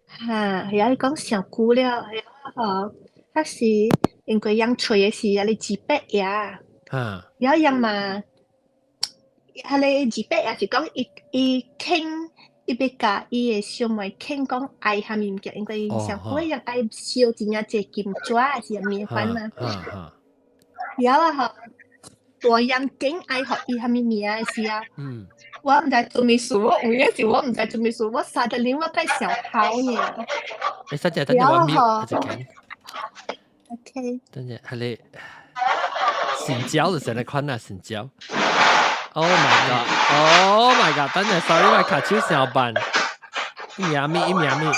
哈，然後伊講傷久了，然後吼，彼時因為人揣的是彼個二伯爺。然後人嘛，彼个二伯爺是講伊伊肯，伊欲共伊的小妹傾講愛啥物物件，因為上久人愛燒真正濟金紙還是啥物款嘛。然後吼，大人揀愛予伊啥物名的時啊，我毋知做物事，我有影是我毋知做物事，我三十年我該想哭呢。欸，等陣等陣我 mute 一陣。 OK。等陣，彼个成交就是按呢款啊，成交。Oh my god! Oh my god! 等陣，sorry，我跤手傷慢。一名咪，一名咪，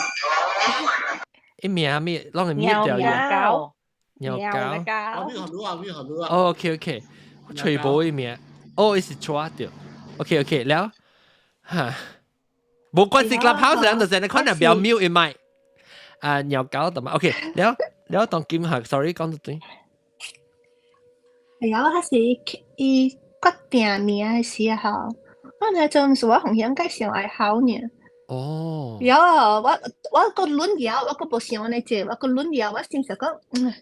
一名咪，攏會 mute 掉伊。狗。鳥狗。狗。哦，OK OK，吹無伊名。哦，伊是錯掉。OK OK，了。哈，無關係，Clubhouse 人就是按呢款啊，不要 mute 伊麥。啊，鳥狗同埋 OK，了了當今下，sorry 講到對。係啊，我彼時伊決定名的時候，我毋知做毋是我風險介上愛哭呢。然後我閣論了，我閣無想按呢濟，我閣論了，我心想講，嗯，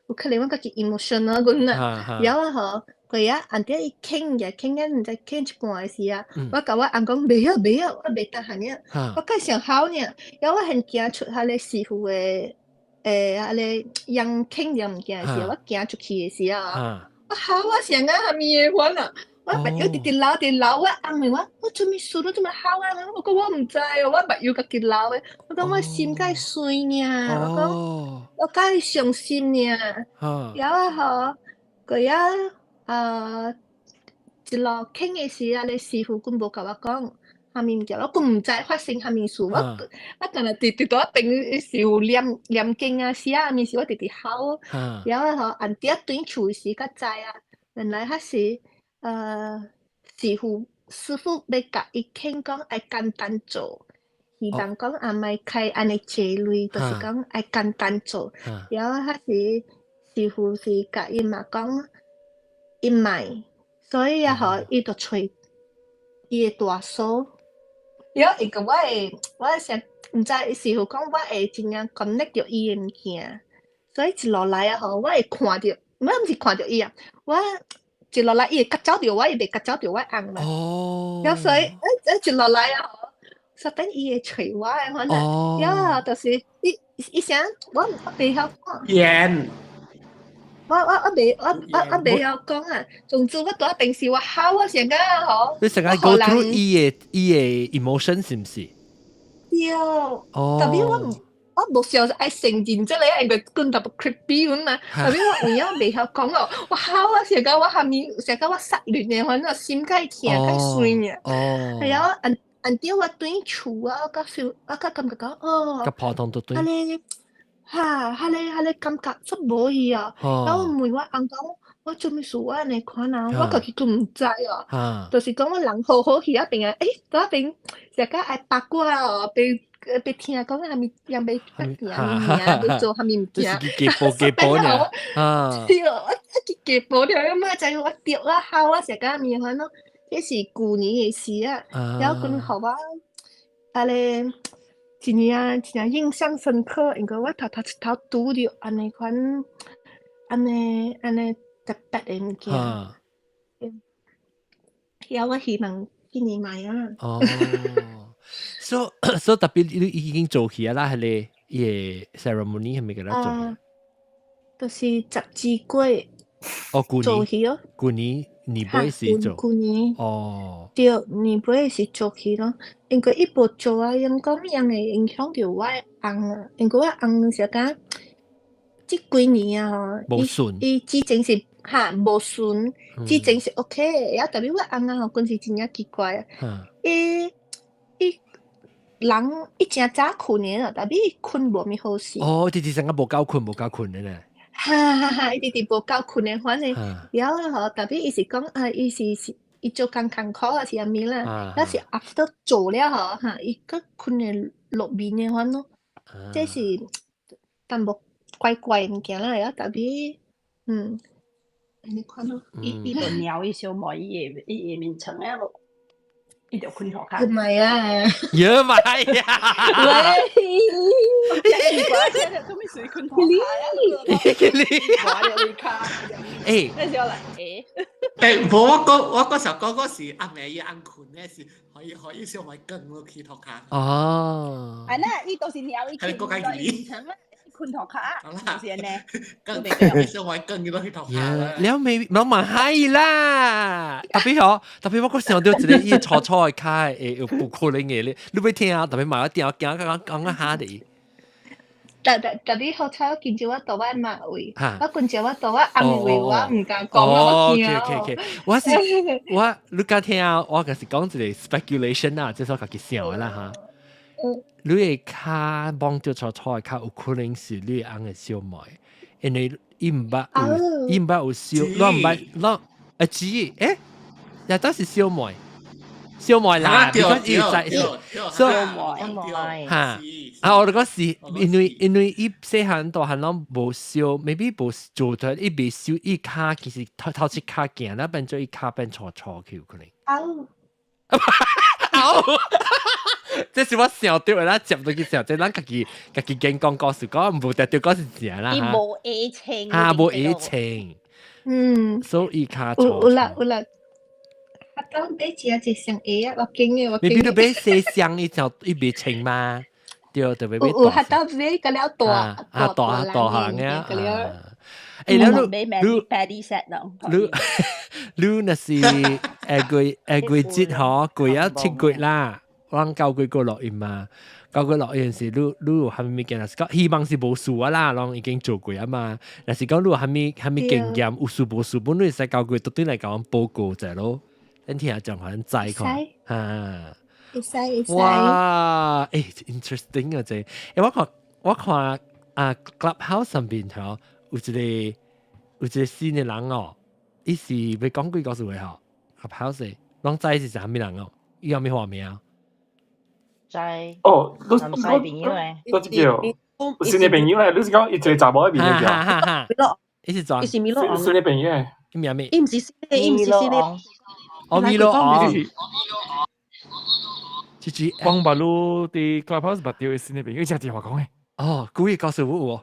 有可能我家己 emotional 阮啊。然後吼，過啊，按底伊傾嘅傾緊，毋知傾一半的時啊，我共我翁講袂曉袂曉，我袂當按呢，我介上哭呢。然後我現行出彼个師傅的彼个人傾了物件的時候，我行出去的時候，我哭我想啊啥物的款啊！我目睭直直流直流，我翁問我，我做物事你做麼哭啊？我講我毋知哦，我目睭家己流的。我講我心介碎爾，我講我介傷心爾。然後吼，過啊啊一路傾的時啊，彼個師傅閣無共我講啥物物件，我閣毋知發生啥物事。我我干焦直直佇我邊師傅念念經啊，寫啥物事，我直直哭。然後吼，按底轉厝時才知啊，原來彼時師傅欲共伊傾講愛簡單做，希望講啊莫開按呢濟鐳，就是講愛簡單做。然後彼時師傅是共伊嘛講，伊莫，所以啊吼，伊就揣伊的大嫂。然後伊個我會，我想毋知師傅講我會真正 connect 著伊的物件，所以一落來啊吼，我會看著，我毋是看著伊啊，我一落來伊會夾走著我，伊袂夾走著我翁嘛。了所以一落來啊吼，實等伊會揣我的反正，了就是伊伊啥，我袂曉講。演。我袂曉講啊，總之我佇遐平時我哭啊成個吼。你成日 go through 伊的 emotion 是毋是？對。特別我無想愛承認這個，因為講淡薄 creepy 咁嘛。特別我有影袂曉講咯，我哭啊成個我下面成個我失戀的，反正心較疼較酸嘅。係啊，按按掉我轉厝啊，我較 feel 我較感覺講哦。較普通都對。啊咧，哈，彼個感覺足無去啊！然後問我翁講，我做咩事我按呢款啊？我家己都毋知啊。就是講我人好好去啊邊啊，佇遐邊成個愛八卦哦，欲聽講啥物人欲發行物件，欲做啥物物件。這是基寶基寶呢。啊。對，我一基寶了，嘛知我著啊哭啊，成個物款咯。這是舊年的事啊，然後佮予我按呢。真正真正印象深刻，因為我頭頭一頭拄著按呢款，按呢特別的物件。了我希望今年買啊。哦，所以特別你已經做起啦，彼個伊個 ceremony 係咪佮做？就是十二月。哦，舊年。做起咯。舊年年尾時做。舊年。對，年尾是做起咯。因為伊無做啊，因講樣會影響著我的翁啊。因為我翁是講，這幾年啊吼，伊之前是哈無順，之前是 OK，啊，特別我翁啊吼，陣時真正奇怪啊。伊伊人伊誠早睏的啦，特別伊睏無物好勢。哦，直直成個無夠睏，無夠睏的咧。哈哈哈！伊直直無夠睏的，反正了吼，特別伊是講啊，伊是是伊做工艱苦啊，是啥物啦？抑是 after 做了吼，哈，伊閣睏會落眠的款咯。這是淡薄怪怪物件啦，特別按呢款咯。伊就貓伊小妹伊的眠床啊，伊就睏塗跤。唔係啊！呀媽呀！喂，奇怪，做咩水睏塗跤啊？你卡，欸，那時候嚟，欸，無我嗰時候講嗰時阿妹伊翁睏咧是可以小妹跟落去塗跤。哦。係啦，伊都是貓伊睏睏床啊。睏塗跤，是按呢。跟小妹跟佢落去塗跤。了未？我嘛係啦，特別吼，特別我閣想到一個伊初初的跤會有不可能的咧，你欲聽啊？特別嘛，我聽驚講講啊哈的。特別好彩，今朝我佇我媽位，我今朝我佇我翁位，我毋敢講，我驚。 OK，我是我你敢聽？我就是講一個 speculation 啊，這是我家己想的啦哈。你的跤摸著初初的跤，有可能是你的翁的小妹，因為伊毋捌有燒，我毋捌，我知，也都是小妹，小妹啦，對伊在，所以哈，啊，我就講是因為伊細漢大漢攏無燒，maybe 無做出，伊未燒，伊跤其實頭頭一跤行，那變做伊跤變粗粗去有可能。嗷！這是我想著的啦，接落去想，這咱家己講講故事，講無定著講是正啦。伊無會穿，哈，無會穿。所以跤有有啦有啦。啊，當買一隻雙鞋啊，我驚的我驚。你比如買細雙，伊就伊袂穿嘛？對，特別買。有有，較到買個了大啊大大行嘅。個了。欸，了你你 party set 咯。你你若是下個月節吼，過啊7月啦，阮9月過錄音嘛，9月錄音時，你有啥物物件？若是講希望是無事啊啦，攏已經做過啊嘛。若是講你有啥物經驗，有事無事，本你會使9月倒轉來共阮報告者咯。咱聽下講，予咱知看。哈。會使會使。哇，欸，interesting 啊這，欸，我看啊，Clubhouse 上邊吼有一個新的人哦，伊是欲講幾個字話吼，Clubhouse 攏知是啥物人哦？伊有啥物化名？知。哦，你新朋友誒？都這個，新的朋友咧，你是講伊一個查某的名叫？伊是怎？伊是米洛新的朋友，伊名咩？伊毋是新的，伊毋是新的。哦，米洛昂。這這光把路佇 Clubhouse 捌著新的朋友，伊誠電話講的。哦，故意告訴我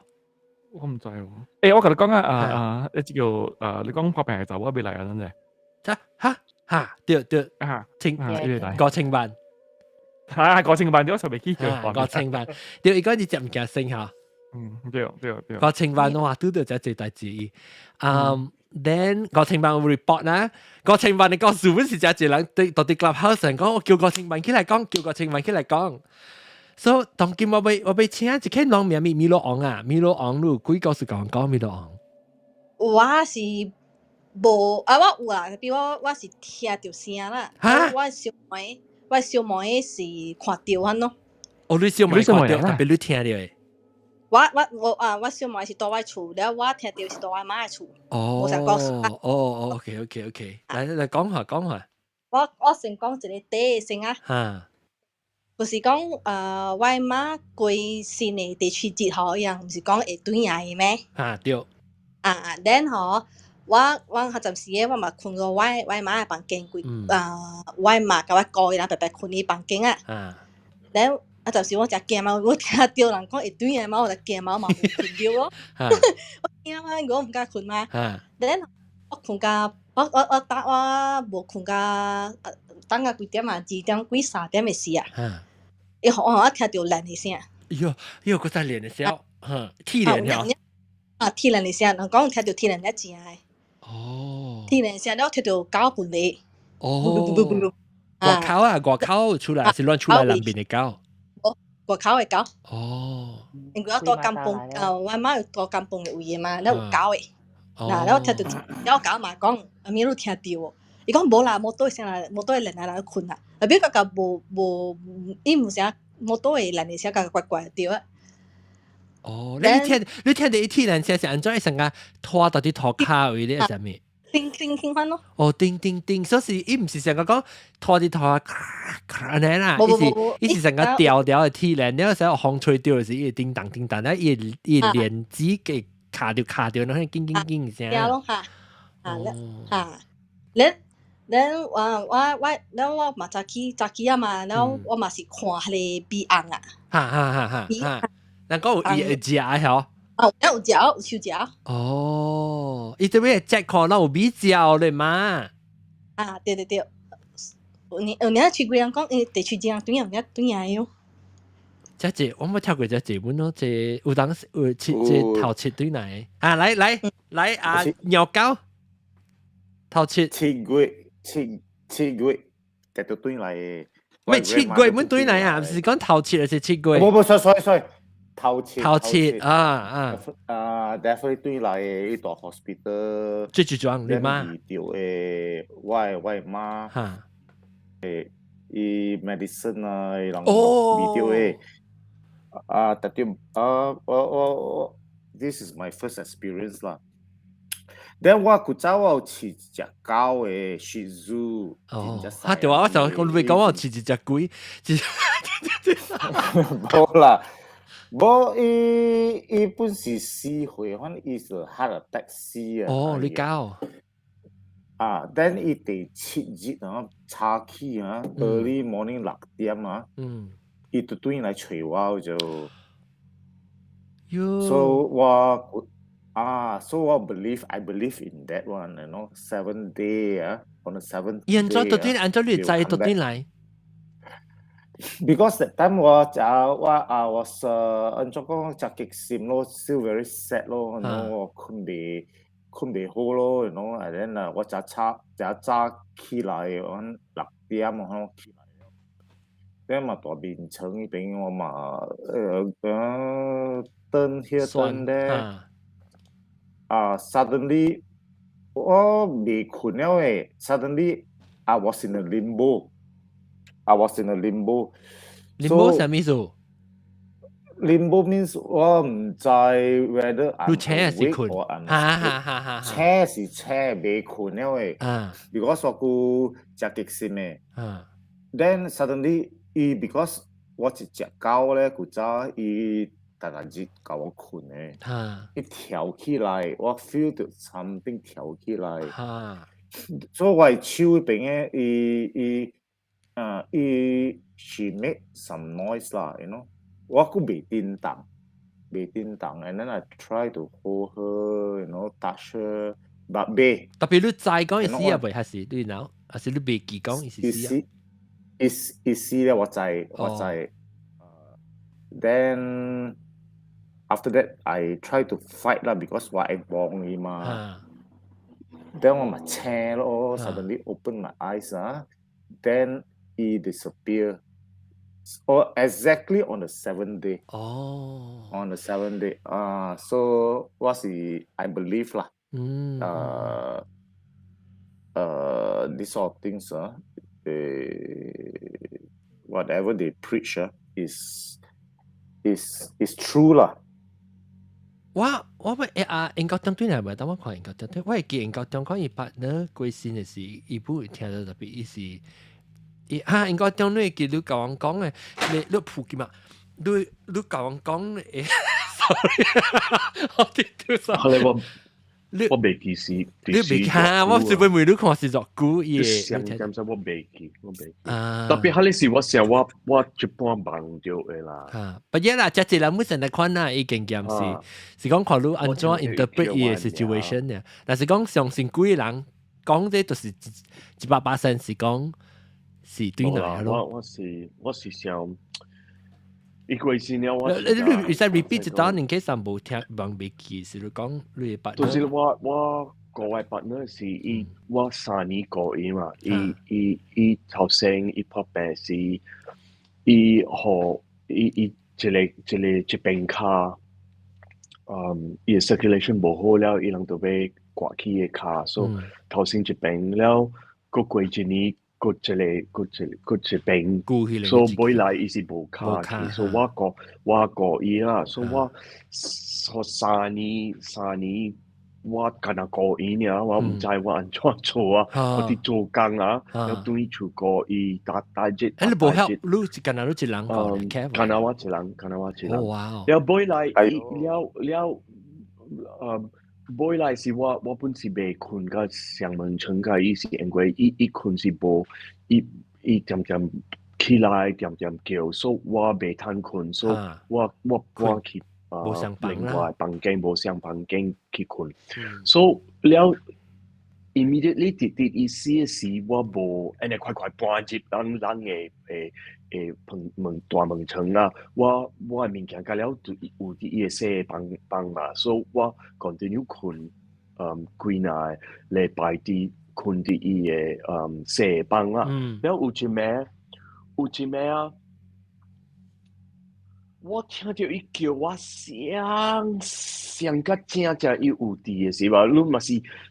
有。我毋知喎。欸，我共你講啊啊啊，你這個啊，你講拍病就我未來啊，真係。哈哈哈，對對啊，清啊，來國清辦。啊，國清辦對，我就未記住。國清辦，對，伊講你食物件先嚇。嗯，對對對。國清辦的話，拄著這濟代誌。嗯，then 國清辦有 report 啦，國清辦的故事本是真濟人對到佇 clubhouse 上講，我叫國清辦起來講，叫國清辦起來講。所以當今我欲請一個人名米米羅王啊，米羅王你有幾個是講講米羅王？我是無啊，我有啊，比如我是聽著聲啦。我小妹是看著款咯。哦，你小妹看著，特別你聽著的。我啊，我小妹是佇我厝，了我聽著是佇我媽的厝。哦。無啥故事。哦哦，OK，來來講下講下。我先講一個第一先啊。哈。就是講，我媽過新的第七節吼，伊人毋是講會轉來的咩？啊對。啊，then 吼，我彼陣時我嘛睏過我媽的房間，規啊，我媽佮我姑伊人白白睏佇房間啊。Then 啊，陣時我誠驚嘛，我聽著人講會轉來嘛，我就驚嘛，我嘛無睏著咯。我驚嘛，我毋敢睏嘛。Then 我睏甲我打我無睏甲，等到幾點啊？2點幾3點的時啊。伊予我聽著鏈的聲。喲喲，閣再鏈的聲，哈，鐵鏈了。啊，鐵鏈的聲，人講聽著鐵鏈才正的。哦。鐵鏈聲了，聽著狗吠咧。哦。外口啊，外口出來是亂出來南邊的狗。哦，外口的狗。哦。因為我住甘榜，我媽有住甘榜的位的嘛，了有狗的。嗱，了聽著，了狗嘛講，阿咪你聽著無？伊講無啦，摩托聲啦，摩托會連來人睏啦。後尾覺覺無無，伊毋是摩托會連的聲，覺怪怪對啊。哦，你聽著伊鐵鏈聲是按怎？成個拖到佇塗跤位咧，啥物？叮叮叮款咯。哦，叮叮叮，所以伊毋是成個講拖佇塗跤，按呢啦，伊是成個條條的鐵鏈，了時候風吹著時，伊會叮當叮當，了伊鏈子給卡著卡著，那叮叮叮聲。對咯，哈，啊，哈，你。then 我嘛早起早起啊嘛，然後我嘛是看彼个米紅啊。哈哈哈哈哈！人講有伊會食吼。哦，有食有手食。哦，伊這邊食看到有米食咧嘛？啊，對對對，有領去幾人講，伊地區這樣對樣對樣喲。這這我冇聽過這這本咯，這有當有切這頭七對來啊，來來來啊，鳥狗頭七 7月7月繼續轉來。喂，七月本轉來啊，毋是講頭七還是七月？無無，sorry sorry，頭七。頭七啊啊。啊，definitely 轉來伊蹛 hospital。最最重你媽？遇著的我的媽。哈。伊 medicine 啊，伊人遇著的。啊，特別啊，我，this is my first experience 啦。Then 我古早我有飼一隻狗的 Shih Tzu。哦，哈對啊，我就我你講我有飼一隻鬼，無啦，無伊本是4歲，反正伊是 heart attack 死啊。哦，你狗。啊，then 伊第七日啊，早起啊，early morning 6點啊，伊就轉來揣我就。So 我啊，so 我 believe I believe in that one，seven day 啊，on the seventh 伊按怎到底按怎你知到底來？Because that time 我就我啊我是按怎講就激心咯，still very sad 咯，我睏袂好咯，and then 啊我就早就早起來，我6點我起來。then 嘛蹛眠床彼邊我嘛等歇等咧，啊，suddenly 我未睏了誒，suddenly I was in a limbo，I was in a limbo。 limbo 啥物意思？Limbo means 我毋知 whether I'm awake or I'm 哈哈哈哈醒是醒，未睏了誒。Because 我閣誠激心的。Then suddenly 伊 because 我一隻狗咧，古早伊逐逐日共我睏的，伊跳起來，我 feel 著 something 跳起來。所以我的手彼邊的，伊啊伊 she make some noise 啦，you know，我閣袂叮當。袂叮當，and then I try to hold her, touch her, but 袂。特別你知講伊死啊未，還是你腦，還是你袂記講伊是死啊？伊伊死咧，我知我知。Then after that I try to fight 啦，because 我會望伊嘛。Then 我嘛醒咯，suddenly open my eyes 啊，then he disappear. Or exactly on the seventh day. On the seventh day. 啊，so 我是 I believe 啦。This sort of things 啊，whatever they preach 啊，is true 啦。我咪啊，英國中對係咪？等我看英國中對，我會記英國中講伊 partner 過身的時，伊本會聽到特別伊是，伊啊英國中你會記你共我講的，你普及嘛？你共我講的，sorry，我啲都 sorry。我袂記是，你袂看，我是會問你看是作久伊的。上點我袂記，我袂記。特別係你是我想我一半夢著的啦。啊，不過啦，這一人本身來看啦，伊經驗是講看你按怎 interpret 伊的 situation 呢？但是講相信幾人講這就是100%是講是對哪咯？我是想。伊過身了，我你會使 repeat 一道，in case 無聽，無袂記，是你講你的就是我個位 partner 是伊，我3年過伊嘛，伊頭先伊破病是伊予伊一個一邊跤，伊的 circulation 無好了，伊人就欲割去伊的跤，所以頭先一邊了，閣過一年。閣一個閣一閣一邊，所以尾來伊是無跤去，所以我顧伊啦，所以我3年3年我干焦顧伊爾，我毋知我按怎做啊，我佇做工啊，我轉去厝顧伊逐逐日。欸，你無曉，你是干焦你一人顧？干焦我一人，干焦我一人。哇！了尾來，了了，尾來是我本是袂睏甲上門床甲伊是因為伊睏是無，伊恬恬起來恬恬叫，所以我袂通睏，所以我搬去啊另外房間無相房間去睏，所以了 immediately 直直伊死的時，我無按呢快快搬入咱的門大門床啊，我的物件甲了就有佇伊的細房嘛，所以我 continue 睏，幾若禮拜佇睏佇伊的細房啊，了有一暝啊，我聽著伊叫我聲聲甲正正伊有佇的時無，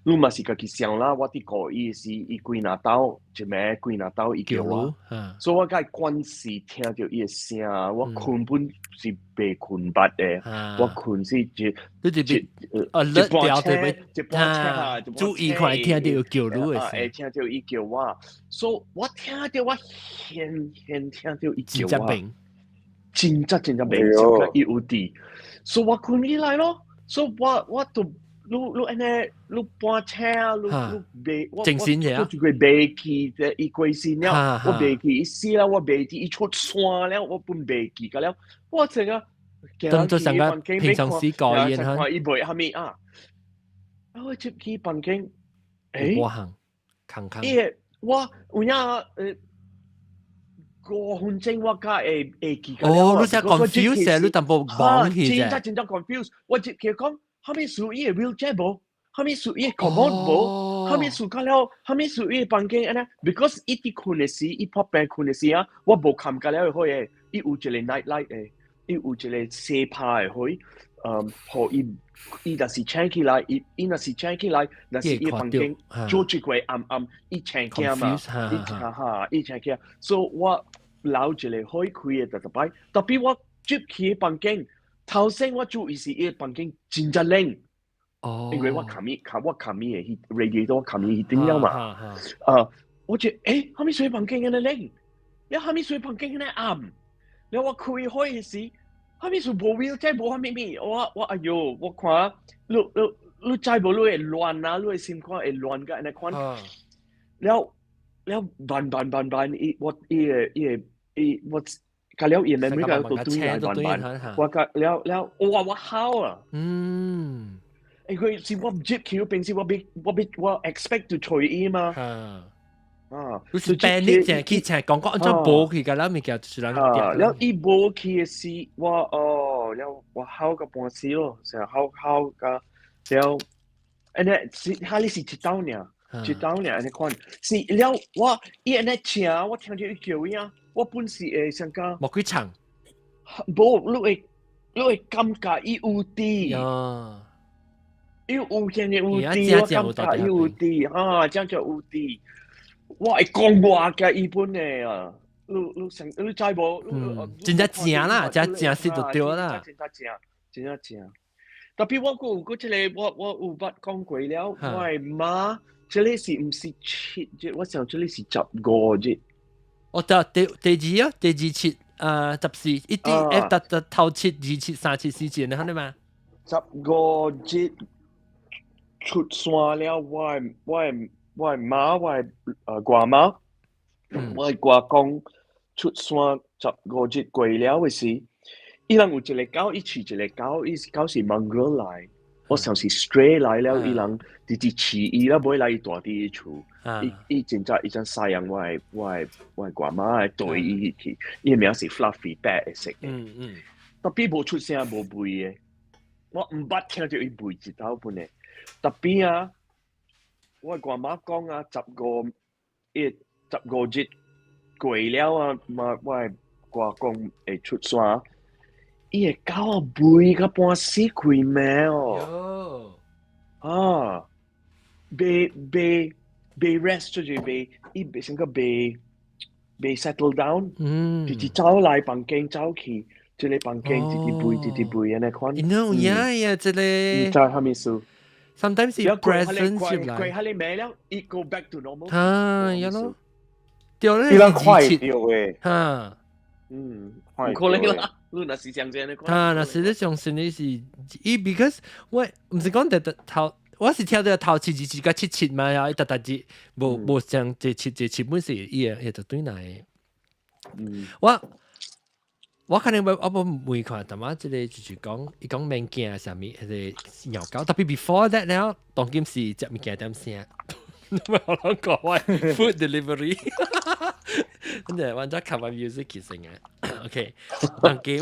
你嘛是家己想啦，我佇顧伊的時，伊幾若晝一暝幾若晝伊叫我，所以我共伊關係聽著伊的聲，我睏本是袂睏捌的，我睏是一你就一一半醒一半醒，注意看聽著叫你的聲，會聽著伊叫我，所以我聽著我現現聽著伊叫我。真正真正袂感覺伊有佇，所以我睏起來咯，所以我就你按呢，你半醒，你袂我我做一個袂記的伊過身了，我袂記伊死了，我袂記伊出山了，我本袂記個了，我這個當做上個平常時過伊哈，伊袂蝦米啊，我入去房間，欸，我行，康康，伊我有影5分鐘我較會記得。哦，你真 confuse 你淡薄懵去啫。真正真正 confuse，我入去講，蝦米事伊的 wheelchair 無，蝦米事伊的 commode 無，蝦米事到了，蝦米事伊的房間按呢？Because 伊佇睏的時，伊破病睏的時啊，我無看甲了的火的，伊有一個 night light 的，伊有一個細拍的火，予伊伊若是醒起來，伊若是醒起來，若是伊房間做一個暗暗，伊醒起嘛，伊哈哈，伊醒起，所以我留一個火開的逐逐擺，特別我入去房間，頭先我注意是伊房間真正冷。因為我冚伊，我冚伊的彼 radiator，我冚伊彼頂了嘛。啊，我就欸，蝦米水房間按呢冷？了蝦米水房間按呢暗？了我開火的時，蝦米事無 wheelchair 無蝦米物？我哎喲，我看你知無？你會亂啊！你的心肝會亂甲按呢款。了了慢慢慢慢，伊我伊個伊個伊我甲了伊 memory 甲都對來慢慢，我甲了了，哇我好啊！欸，佢是我接橋，平時我 expect to 隨伊嘛。啊，你是 panic 正去請講講按怎無去，甲咱物件就是人啊，了伊無去的時，我哦，了我好個半死咯，成日好好個了，按呢是哈你是一道爾，一道爾按呢款，是了我伊按呢請，我聽著伊叫伊啊，我本是會想講無幾長，無，你會感覺伊有佇。伊有見有佇，我感覺伊有佇，啊，真正有佇。我會講話嘅伊本的啊，你想你知無？真正正啦，真正實就對啦。真正正，真正正。特別我閣有閣這個，我有捌講過了，我的媽，這個是毋是7日？我想這個是15日。哦，對，第二啊，第二七啊，14，一啲誒，特特頭七、二七、三七、四七，你看到嗎？15日出山了，我的媽，我的外媽，我的外公出山15日過了的時，伊人有一個狗，伊飼一個狗，伊狗是 mongrel 來，我想是 stray 來了，伊人直直飼伊了，尾來伊蹛佇伊厝，伊真正伊陣飼養我的外媽對伊去，伊的名是 Fluffy 白色的，特別無出聲無吠的，我毋捌聽著伊吠一道本的，特別啊。我外媽講啊，伊15日過了啊，嘛我的外公會出山，伊的狗啊吠甲半死開暝哦，啊，未 rest 就是未，伊未成個未 settle down，直直走來房間走去，這個房間直直吠直直吠按呢款。 No yeah，這個。毋知啥物事。 Sometimes 是 presence 入來。過下你暝了，伊 go back to normal。啊，有咯。對咧，伊人快掉的。哈。嗯，可能啦。你若是像這樣啊，若是你相信你是，伊 because 我毋是講特特頭，我是聽到頭七二七佮七七嘛，伊特特字無無像這七這七本是伊個，伊就對來。我可能我無問看，但嘛這個就是講，伊講免驚啥物，彼個尿狗，特別 before that 了，當今是食物件點聲，我攏講我 food delivery，跟住我再 cover music 其實啊，OK，當今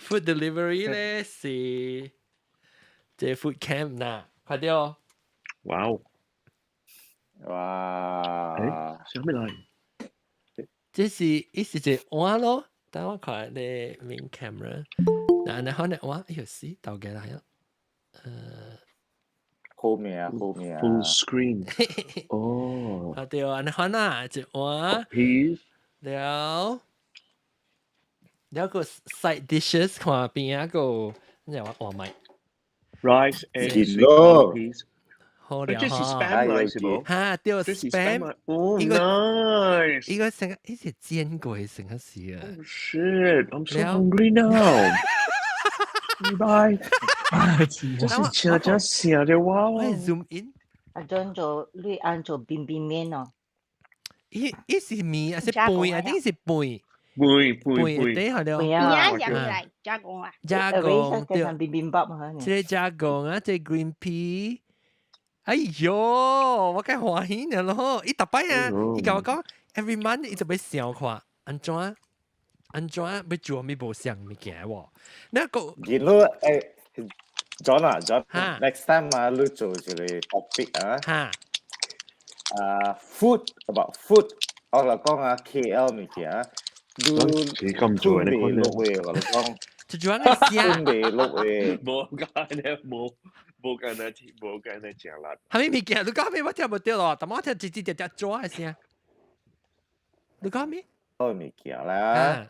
food delivery 咧是這 food camp 呐，快啲哦！哇哦！哇！欸，啥物來？這是伊是一個碗咯。等我看你 main camera，嗱，你可能我哎呦死，倒過來了，後面啊，後面啊，full screen，哦，啊對啊，你看啊，一碗，了，了個 side dishes 看邊一個，你話我買，rice egg sweet peas。好了這是 spam 來是無？哈，對，spam。哦，nice。呢個成個，呢是煎過成個是啊。 Oh shit! I'm so hungry now. Bye. 這是真正食的哇！我 zoom in。啊，轉做你按做邊邊麵哦。伊是麵還是飯？一定是飯。飯飯飯。對，好了。麵啊，食起來加工啊。加工對。邊邊包嘛。這個加工啊，這 green pea。哎喲，我該歡喜了咯！伊逐擺啊，伊共我講，every month 伊就欲想看，按怎按怎欲做物無相物件喎。那個，見到誒，John 啊，John，next time 啊，你做一個 topic 啊，啊，food about food，我來講啊，KL 物件，你咁做你未落嘅，我來講，就主要係吞袂落嘅，無間咧，無。無間咧，無間咧，食力。啥物物件？你講咩？我聽無著咯，但我聽吱吱嗲嗲抓的聲。你講咩？個物件啦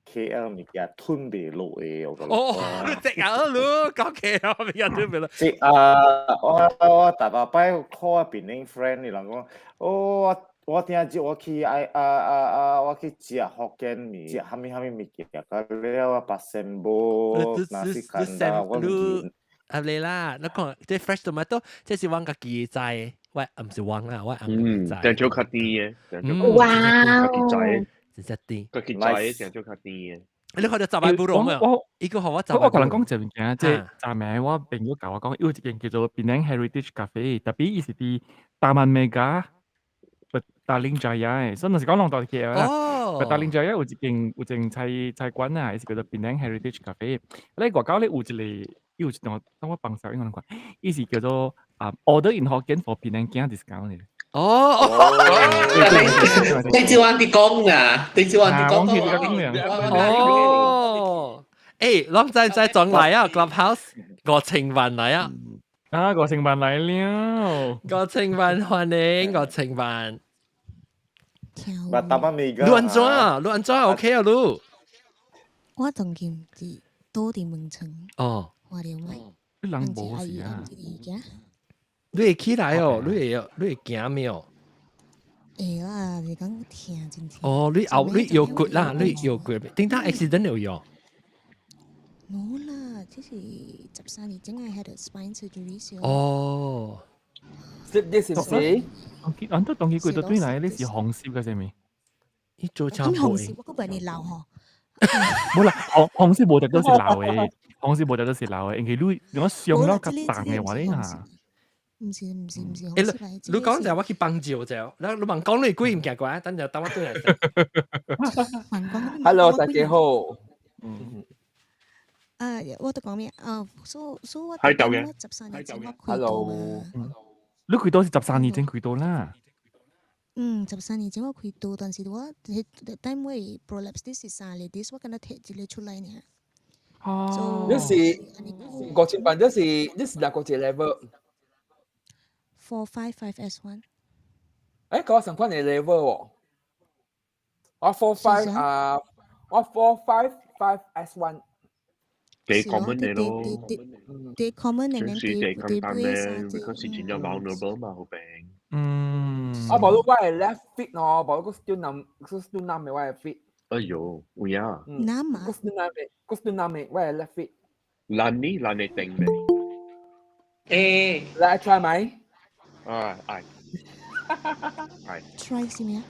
，KL 物件吞袂落的，我講。哦，你食啊，你講 KL 物件吞袂落。食啊！我逐逐擺 call 檳城 friend，伊人講，哦，我頂日我去愛啊啊啊，我去食福建麵，食啥物啥物物件，到了啊，巴仙堡、nasi kandar，我毋記。合理啦，你講這 fresh tomato，這是阮家己栽，我毋是阮啦，我翁家己栽。但做較甜的，哇！家己栽。真正甜。佢去摘成做較甜嘅。你看到雜擺布龍啊？我伊個予我我我共人講一物件，這昨暝我朋友共我講，有一間叫做 Penang Heritage Cafe，特別伊是佇 Taman Mega Petaling Jaya 的，所以若是講攏蹛去啦。Petaling Jaya 有一間菜館啊，伊是叫做 Penang Heritage Cafe。咧外口咧有一個，伊有一段當我幫手，應該看，伊是叫做啊 Order in Hokkien for 檳城囝 discount 的。哦，你照按啲講啊，你照按啲講。哦，誒，攏在在轉來啊，Clubhouse 五千萬來啊！啊，五千萬來了，五千萬歡迎五千萬。嘛，Taman Mega。你按怎啊？你按怎 OK 啊？你？我當今是倒佇門床。哦。看著我。你人無是啊？你會起來哦？你會行沒有？會啦，是講疼真疼。哦，你後你腰骨啦，你腰骨，頂當 accident 有用？冇啦，這是13年前 I had a spine surgery 時。哦。這這是誰？當當當佢過到對來，你是紅色嘅啥物？伊做咁紅色我閣袂你老吼。無啦，紅色無得都是老的，紅色無得都是老的，因為你如果上了較重的話咧嚇。毋是毋是毋是，欸，你講就我去幫照就，你問講你鬼毋驚過，等陣等我轉來。 Hello，大家好。嗯。啊，我都講咩？啊，所以我我13年前我開刀嘛。你開刀是十三年前開刀啦。嗯，十三年前我開刀，但是我彼等我 prolapse 啲是三個 disc，我敢若提一個出來爾。哦。你是5000萬，你是哪個 level？ 4 5 5 S1。誒，嗰上款嘅 level 喎。我 four five 啊，我 4 5 5 S1。幾 common 嘅咯。幾 common 嘅，就是幾簡單咧，because 是真正 vulnerable 嘛，好病。嗯。我無我係 left feet 喏，無個 still numb，個 still numb 嘅我係 feet。哎呦，有影。 numb 啊？個 still numb 嘅，個 still numb 嘅，我係 left feet。爛呢爛你定未？誒，來 try 咪？啊，係。係。 try 是咩啊？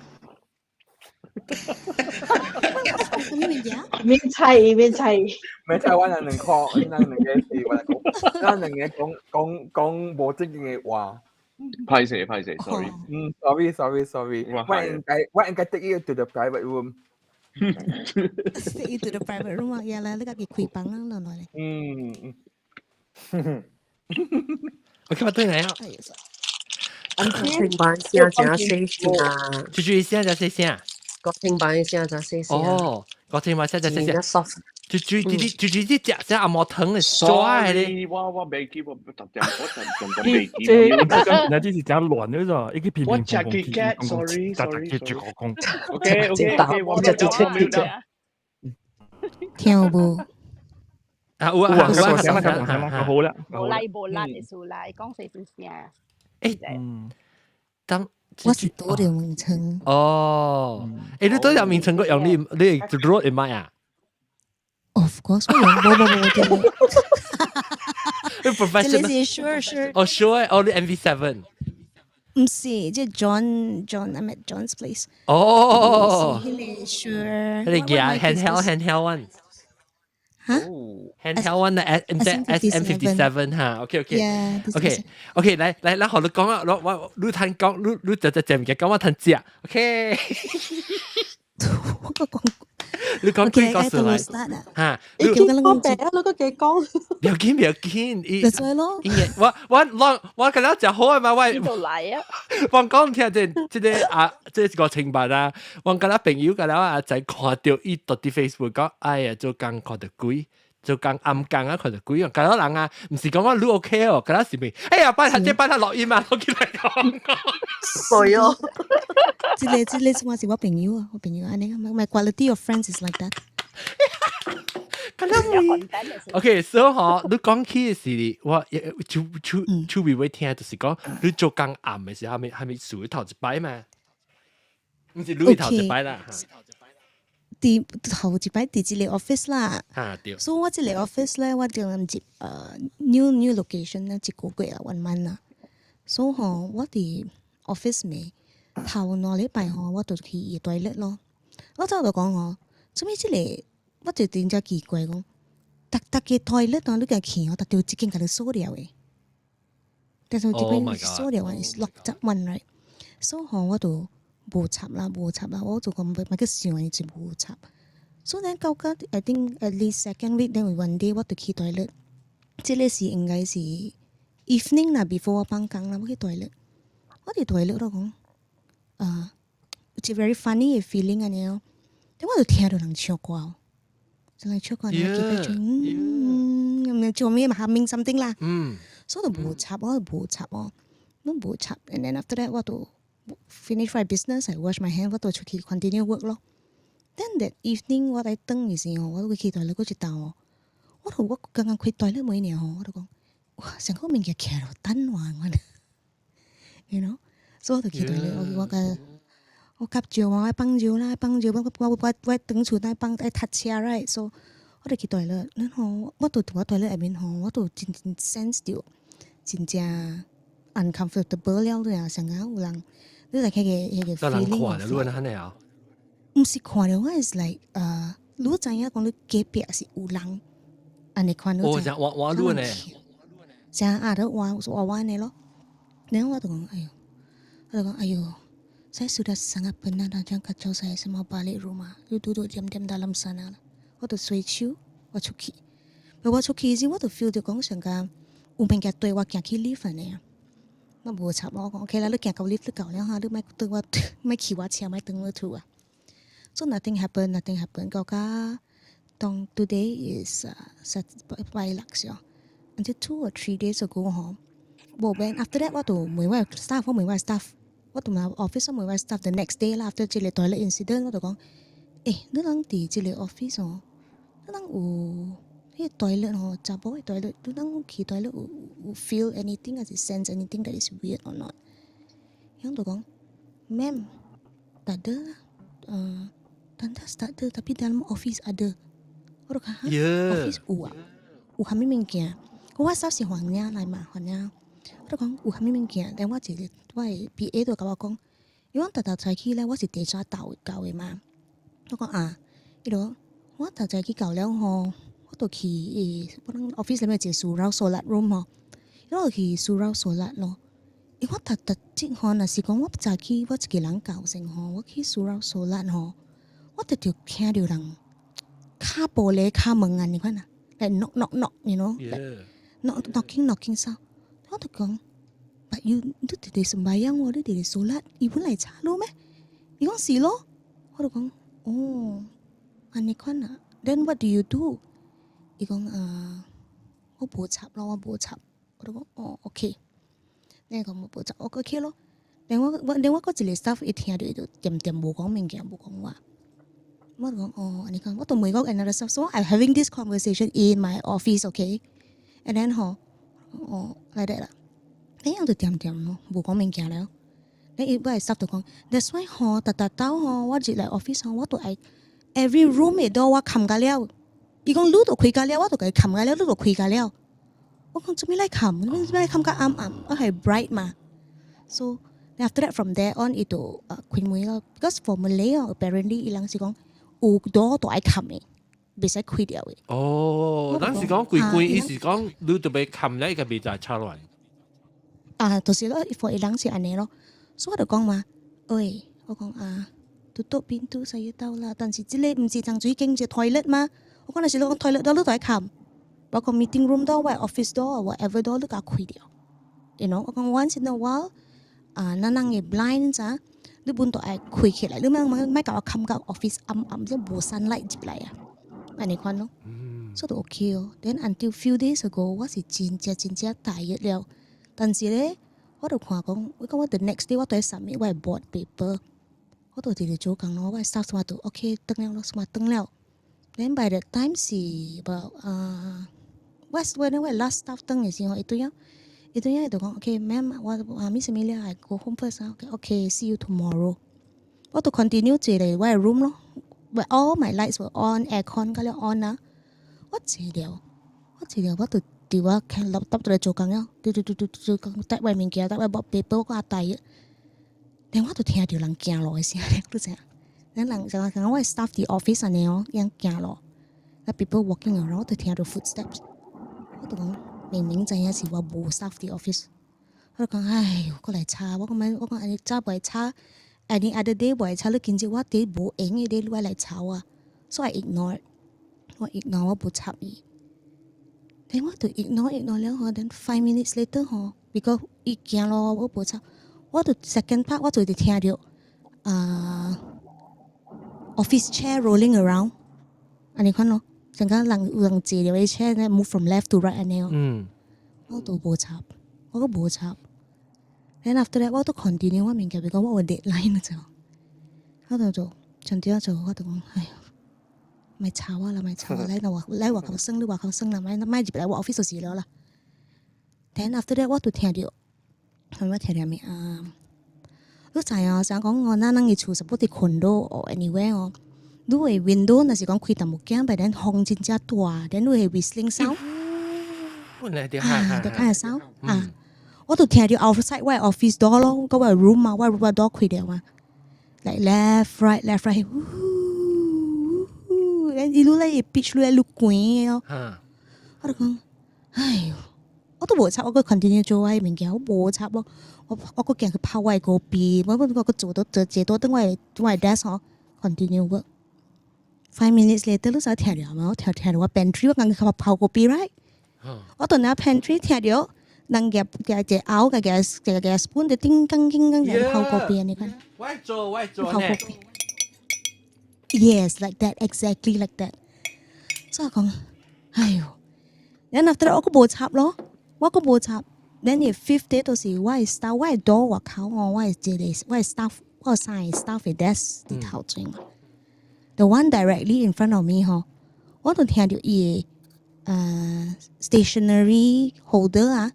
咩物件？免砌免砌。免砌，我人兩箍，咱兩個是我來講，咱兩個講講講無正經嘅話。歹勢歹勢，sorry。嗯，sorry sorry sorry，我應該 take you to the private room。 take you to the private room 啊，呀啦，你家己開房啊，落來。嗯。我今日對你啊。國慶版聲真細聲啊！注注聲真細聲。國慶版聲真細聲。哦，國慶版聲真細聲。注注啲啲注注啲食只阿毛糖嘅抓嘅。我未記，我特特我特特未記。這那這是真亂咗啫，一個乒乒乓乓，sorry sorry。 OK OK OK，我只只只只。聽有無？啊有啊有啊，有啊，好啦。無力無力的數來講細細聲。誒，當我是倒佇眠床。哦，誒，你倒佇眠床，閣用你 Rode 的麥啊？Of course，我用無無無對。你 professional？這是 sure sure。哦，sure，哦，你 MV7。毋是，這 John，I'm at John's place。哦，彼個 sure。彼個 handheld one。哈？handheld one 的 S M 57 哈，OK OK OK OK，來來，咱予你講啊，我你趁講，你就就這物件講我趁食，OK。我講，你講幾個字來？嚇，你講病啊，你個幾講？不要緊，不要緊，伊就係咯。我我今日食好啊嘛，我邊度嚟啊？我講聽這個啊，這是個清白啊。我今日朋友今日阿仔看到伊佇佇 Facebook 講，哎呀，做工看著鬼，做工暗工啊看著鬼啊。今日人啊，毋是講我你 OK 哦，今日是咪？哎呀，拜託這拜託錄音啊，我起來講。對哦。這個我是我朋友啊，我朋友按呢，my quality of friends is like that。 OK，所以嗬，你講起的是我手手尾聽，就是講你做工暗的時候，還沒數頭一擺嘛？毋是你頭一擺啦。佇頭一擺佇這個 office 啦。哈對。所以我這個 office 咧，我就入new location 啦，一個月啦，one month 啦。所以吼，我佇 office 尾頭兩禮拜吼，我就去伊 toilet 咯。我早就講哦，做咩這個我就真正奇怪講，逐逐個 toilet 當你共去哦，逐條一間共你鎖了的。但是這邊鎖了 is locked up one right，所以吼我就無插啦，無插啦，我就講莫去想伊就無插。所以咧到到 I think at least second week then one day 我就去 toilet，這個是應該是 evening 啦，before 我放工啦，我去 toilet，我佇 toilet 我講，啊，it's a very funny 的 feeling 按呢哦，但我就聽到人唱歌哦，就人唱歌，然後記得嗯，做咩 humming something 啦，所以就無插，我就無插哦，攏無插，and then after that 我就 finish my business，I wash my hand，我就出去 continue work 咯。Then that evening 我來轉的時候，我會去 toilet 閣一道哦，我就我剛剛開 toilet 門爾吼，我就講，哇，上個物件徛落等我我，you know，所以我就去 toilet，我我個我吸尿我愛放尿啦，放尿我我我我轉厝愛放愛踏車 right，所以我就去 toilet，然後我就佇我 toilet 內面吼，我就真真 sense 到真正 uncomfortable 了，你啊，上個有人，你來彼個彼個 feeling。看著你按呢啊？毋是看著，我是 like 你知影講你隔壁是有人，按呢款。哦，像換換你呢？像啊，都換換換的咯。然後我就講，哎喲，我就講，哎喲，saya sudah sangat penat dah, jangan kacau saya, saya mau balik rumah. You duduk diam-diam dalam sana 啦。我就隨手我出去，我出去時我就 feel 到講上個有物件對我行去 lift 呢。我無插我講 OK 啦，你行到 lift 你到了哈，你莫對我莫騎我車，莫轉我厝啊。So nothing happen, nothing happen. 到甲當 today is 拜六時，until 2 or 3 days ago 吼，無變 after that 我就問我 staff，我問我 staff，我同埋 office 問我 staff the next day 啦，after 這個 toilet incident 我就講，欸，你人佇這個 office 哦，你人有彼個 toilet 吼，查某的 toilet，你人去 toilet 有 feel anything 還是 sense anything that is weird or not？伊就講，ma'am，tak ada lah. Tandas tak ada tapi dalam office ada. 我就講哈，office 有啊，有啥物物件？我 staff 是番仔來嘛，番仔。我就講有啥物物件，但我一個我的 PA 就共我講，因為我逐逐早起咧，我是第早到到的嘛。我講啊，伊就講我逐早起到了吼，我就去我人 office 內面有一個 surau solat room 吼，我就去 surau solat 咯。因為我逐逐日吼，若是講我早起我一個人到先吼，我去 surau solat 吼，我直直聽著人敲玻璃敲門按呢款啊，like knock knock knock，you know，like knock knocking knocking sound。我就講，but you 你直直sembahyang 喎，你直直 solat，伊本來吵你咩？伊講是咯，我就講，哦，按呢款啊，then what do you do？伊講啊，我無插咯，我無插。我就講，哦，OK。你講無插，我 OK 咯。then 我我 then 我閣一個 staff 伊聽著伊就恬恬無講物件，無講話。我就講哦，按呢講，我就問我 another staff，so I'm having this conversation in my office，OK？And then 吼，哦，like that 啦。你樣就恬恬咯，無講物件了。你伊我的 staff 就講，that's why 吼，逐逐晝吼，我入來 office 吼，我都愛 every room 的door 我冚甲了。伊講你都開甲了，我都共伊冚甲了，你都開甲了。我講做咩來冚？做咩來冚甲暗暗？我係 bright 嘛。So after that from there on 伊就開門咯。Because for Malay 哦，apparently 伊人是講有door 都愛冚的，袂使開掉的。哦，咱是講規規，伊是講你特別冚咧，伊個袂使插亂。啊，就是咯，for 伊人是按呢咯。所以我就講嘛，喂，我講啊，tutup pintu saya tahu lah，但是這個毋是沖水間，是 toilet 嘛。我講若是你講 toilet door 你都愛冚，包括 meeting room door、我 office door、whatever door 你共開掉。You know，我講 once in a while，啊，咱人的 blinds 啊，你本都愛開起來，你莫莫莫共我冚到 office 暗暗，這無 sunlight 入來啊，按呢款咯。所以就 OK 哦。Then until few days ago，我是真正真正大熱了，但是咧，我就看講，我講我 the next day 我都愛 submit 我的 board paper，我就直直做工咯，我的 staff 什麼都 OK 轉了咯，什麼轉了。Then by the time 是 about 啊，我我我 last staff 轉的時候，伊對樣，伊對樣伊就講 OK ma'am，我啊 Miss Amelia I go home first 啊，OK see you tomorrow。我就 continue 坐咧我的 room 咯，but all my lights were on, aircon 個了 on 啊。我坐了，我坐了，我就佇我看 laptop 在做工了，嘟嘟嘟嘟做工，帶我物件，帶我 board paper，我阿大熱。then 我就聽著人行路的聲，你知影？咱人就講我 staff 佇 office 按呢哦，樣行咯，那 people walking around 我就聽到 footsteps，我就講明明知影是我無 staff 佇 office，我就講唉喲，閣來吵，我講咩？我講按呢早袂吵，any other day 袂吵，你今日我佇無閒的日，你愛來吵啊，所以 I ignore，我 ignore 我無插伊。Then 我就 ignore ignore 了吼，then 5 minutes later 吼，because 伊行咯，我無插，我就 second part 我就直聽到啊 office chair rolling around，按呢款咯，成個人有人坐入去 chair 咧 move from left to right 按呢哦。我都無插，我閣無插。Then after that 我都 continue 我物件，because 我有 deadline 就，我就做，從這做我就講，哎喲，莫吵我啦，莫吵我，來外來外口耍，你外口耍啦，莫莫入來我 office 就是了啦。Then after that 我就聽到，我聽到咩啊？你知影，想講我咱人的厝 suppose 佇 condo or anywhere 哦，你的 window 若是講開淡薄仔，but then 風真正大，then 你會 whistling sound。啊，就開始 sound 啊！我就聽到 outside 我的 office door 咯，個我的 room 嘛，我的 room door 開掉嘛，like left right left right，嗚嗚，then 一路咧 pitch 愈來愈懸哦。我就講，哎喲，我都無插，我閣 continue 做我的物件，我無插我，我閣行去泡我的咖啡，我閣做到做坐倒轉我的 desk 吼，continue work。5 minutes later，你知聽到嘛？我聽到我 pantry，我剛剛泡咖啡 right？我到那 pantry 聽到人夾夾一個餚，夾夾夾夾 spoon 就叮當叮當在泡咖啡，你看。我做呢。泡咖啡。Yes, like that, exactly like that。所以我講，哎喲，然後 after that 我閣無插咯，我閣無插。then the fifth day 就是我的 staff，我的 door 外口哦，我的一個我的 staff，我有三個 staff 的 desk 佇頭前嘛。The one directly in front of me 吼，我就聽到伊的stationery holder 啊，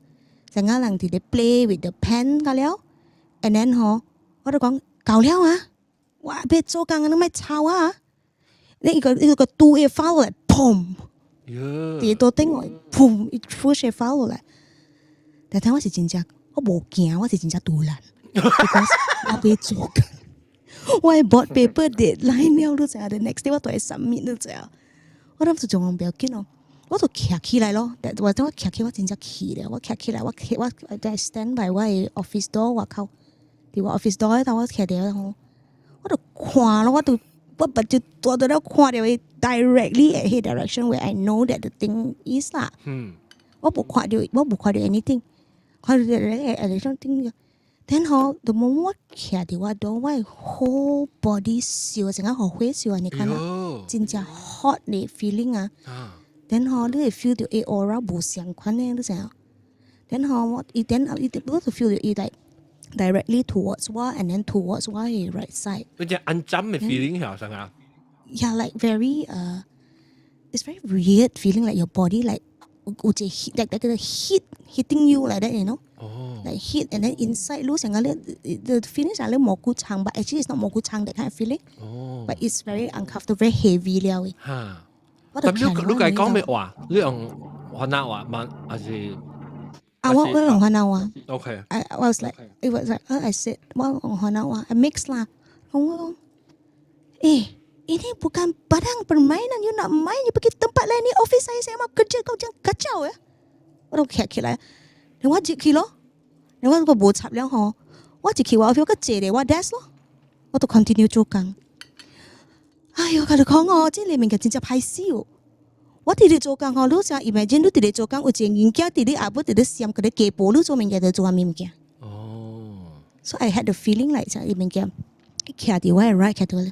成個人佇咧 play with the pen 個了，and then 吼，我就講夠了啊，我欲做工啊，你莫吵啊！你一個拄伊 file 來，砰！佇桌頂我，砰！伊 push 個 file 來，但聽我是真正，我無驚，我是真正賭爛，because 我欲做工，我的 board paper deadline 了，你知影？The next day 我都會 submit，你知影？我諗就仲唔要緊咯，我就徛起來咯。但我等我徛起，我真正氣了。我徛起來，我在 stand by 我的 office door 外口，佇我 office door 彼頭我徛佇吼，我就看咯，我就我目睭大到了看著伊 directly at 彼 direction where I know that the thing is 啦。我無看著，我無看著 anything，看著 directly at direction thing。Then 吼，the moment 我徛佇我 door，我的 whole body 燒成個予火燒按呢款啊，真正 hot 的 feeling 啊。Then 吼，你會 feel 到伊 aura 無相款的，你知影？Then 吼，我伊 then 伊我就 feel 到伊 like directly towards 我，and then towards 我的 right side。嗰隻按針嘅 feeling 係啥啊？ Yeah, like very it's very weird feeling like your body like 有一個 heat like 個 heat hitting you like that. 哦。 Like heat and then inside 你成個你 the feeling 係你蘑菇腸，but actually it's not 蘑菇腸 that kind of feeling. 哦。 But it's very uncomfortable, very heavy 了嘅。嚇！咁你你計講咩話？你用番仔話嗎？還是？啊，我用番仔話。 OK。 I was like, it was like, I said, 我用番仔話，I mix 啦。我講，eh, ini bukan barang permainan, you nak main, you pergi tempat lain ni office saya, saya mau kerja, kau jangan kacau ya. 我就徛起來，然後我入去咯，然後我個無插了吼，我入去我 office 我坐咧我 desk 咯，我就 continue 做工。哎喲，共你講哦，這個物件真正歹死哦。我佇咧做工吼，你想 imagine 你佇咧做工，有一個囡仔佇你後尾佇咧閃，佮你加步，你做物件就做啥物物件？哦。 So I had the feeling like 這物件，徛佇我的 right，徛佇我的。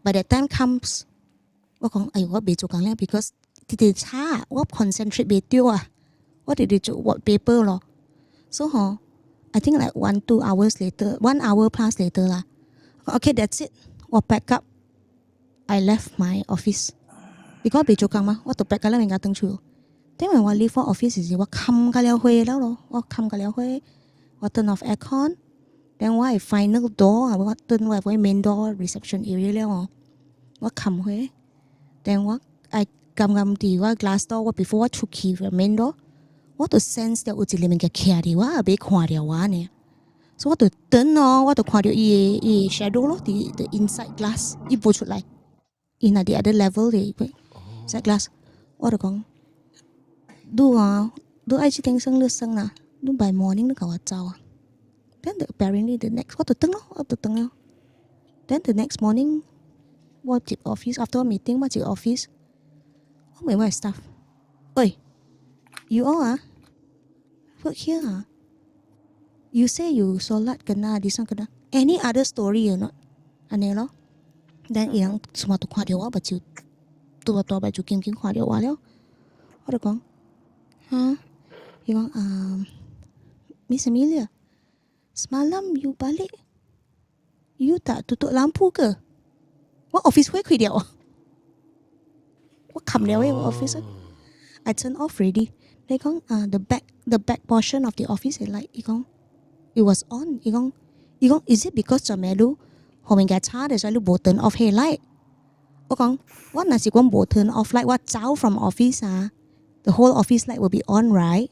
By that time comes，我講哎喲，我袂做工了，because 直直吵，我 concentrate 袂著啊。我直直做 work paper 咯。So 吼，I think like 1-2 hours later, 1 hour plus later 啦。Okay, that's it。我 pack up。I left my office。 because 袂做工嘛，我就 pack 個了物件轉出。因為我 leave 我 office 時，我冚個了火了咯，我冚個了火，我 turn off aircon。then 我的 final door 啊，我 turn 我的 main door reception area 了哦，我冚火。then 我愛剛剛佇我 glass door，我 before 我出去 main door，我就 sense 到有一個物件徛佇我後尾看著我呢。所以我就等哦，我就看著伊的 shadow 咯，佇 the inside glass，伊無出來，伊若佇 other level 的 inside glass，我就講，你啊，你愛這間耍你耍啦，你 by morning 你共我走啊。Then apparently the next 我就轉咯，我就轉了。Then the next morning 我入 office after meeting 我入 office，我問我的 staff，喂，you all 啊，work here 啊？You say you solat kena this one kena any other story or not？按呢咯，then 伊人全部都看著我目睭，大大目睭緊緊看著我了，我就講，哈，伊講啊，Miss Amelia，semalam you balik you tak tutup lampu ke？我 office 火開了，我冚了的我 office，I turn off already。你講啊，the back portion of the office 的 light，伊講 it was on，伊講 is it because 昨暝你後面共插的，所以你無 turn off 彼 light？我講我若是講無 turn off light，我走 from office 啊，the whole office light will be on right？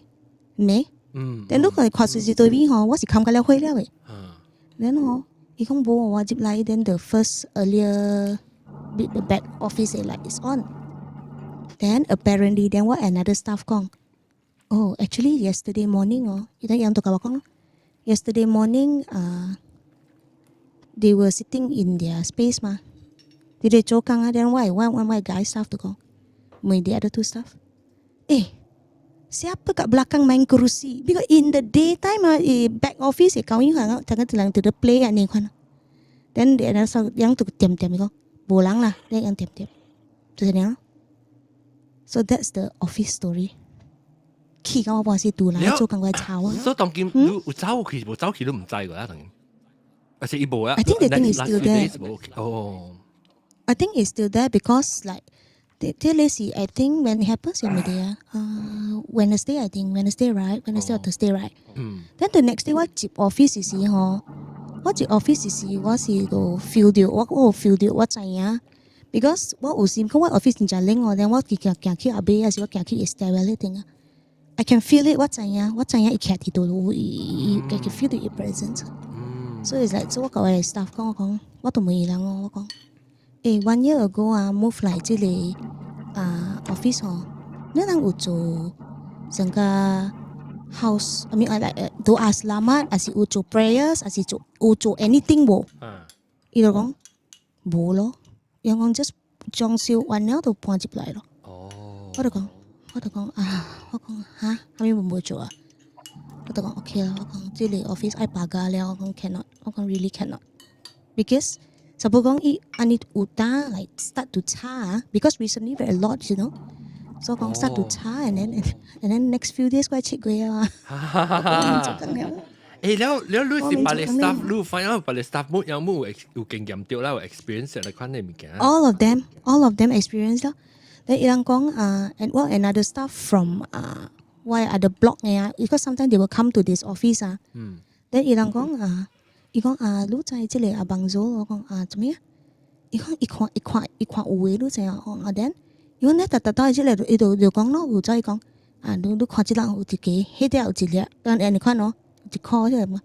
咩？嗯。但你看看 CCTV 吼，我是冚甲了火了的。then 吼，伊講無，我入來 then the first earlier bit the back office 的 light is on。Then apparently then 我 another staff 講，oh actually yesterday morning 哦，伊等樣就共我講，yesterday morning 啊，they were sitting in their space 嘛，佇咧做工啊，then 我的 guy staff 就講，問 the other two staff，欸，siapa kat belakang main kerusi? Because in the daytime ah, eh, back office 會高音響，大家人佇咧 play 按呢款。Then the other staff 樣就點點伊講，無人啦，then 樣點點，就是這樣咯。So that's the office story。氣到我半死拄啦，做工過來吵啊。所以當今你有走去無走去都毋知㗎啦，當今。而且伊無啊。 I think the thing is still there. 哦。 I think it's still there because like 這個是 I think when it happens 係咪啲啊？Wednesday I think Wednesday right Wednesday or Thursday right。Then the next day 我入 office 時吼，我入 office 時我是個 feel 到我有 feel 到我知影，because 我有時講我 office 真正冷哦，then 我行行去後尾，還是我行去 stairwell 彼頂啊，I can feel it 我知影，我知影伊徛佇佗伊 I can feel the presence。So it's like 所以我共我的 staff 講，我講我都問伊人哦，我講，欸 one year ago 啊 move 來這個啊 office 吼，你人有做成個 house I mean like doa selamat，還是有做 prayers，還是做有做 anything 無？伊就講無咯，伊講 just 裝修完了就搬入來咯。我就講啊，我講哈，啥物無做啊？我就講 OK 啦，我講這個 office 愛 pagar 了，我講 cannot，我講 really cannot，because suppose 講伊按呢有當 like start to 吵啊，because recently very a lot，所以講 start to 吵，and then next few days 過7月啊，做緊了。欸，了了，你是別个 staff，你 find out 別个 staff 冇有冇有經驗著啦，有 experience 來款的物件。 All of them experience 咯。Then 伊人講啊，and well another staff from 啊，我 other block 的啊，because sometimes they will come to this office 啊。Then 伊人講啊，伊講啊，你知這個阿幫助，我講啊，做咩啊？伊講伊看伊看伊看有的，你知影？講啊，then 伊講咧，逐逐到這個伊就講咯，有再講啊，你看這人有一個，彼個有一粒，按按呢款咯，一箍彼個嘛。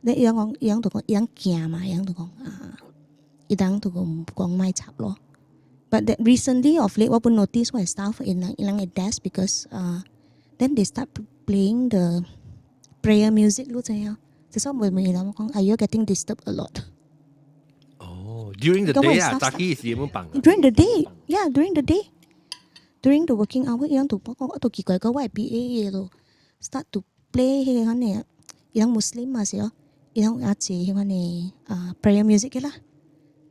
咧伊人講，伊人就講，伊人驚嘛，伊人就講啊，伊人就講講莫插咯。But that recently of late 我 pun notice 我 staff in 伊人的 desk because then they start playing the prayer music 你知影？就是我問問伊人講，Are you getting disturbed a lot？哦，during the day 啊，早起是點放？During the day, yeah, during the day, during the working hour，伊人就我我都奇怪個，我的 PA 就 start to play 彼個款的，伊人 Muslim 嘛是哦，伊人有坐彼款的啊 prayer music 的啦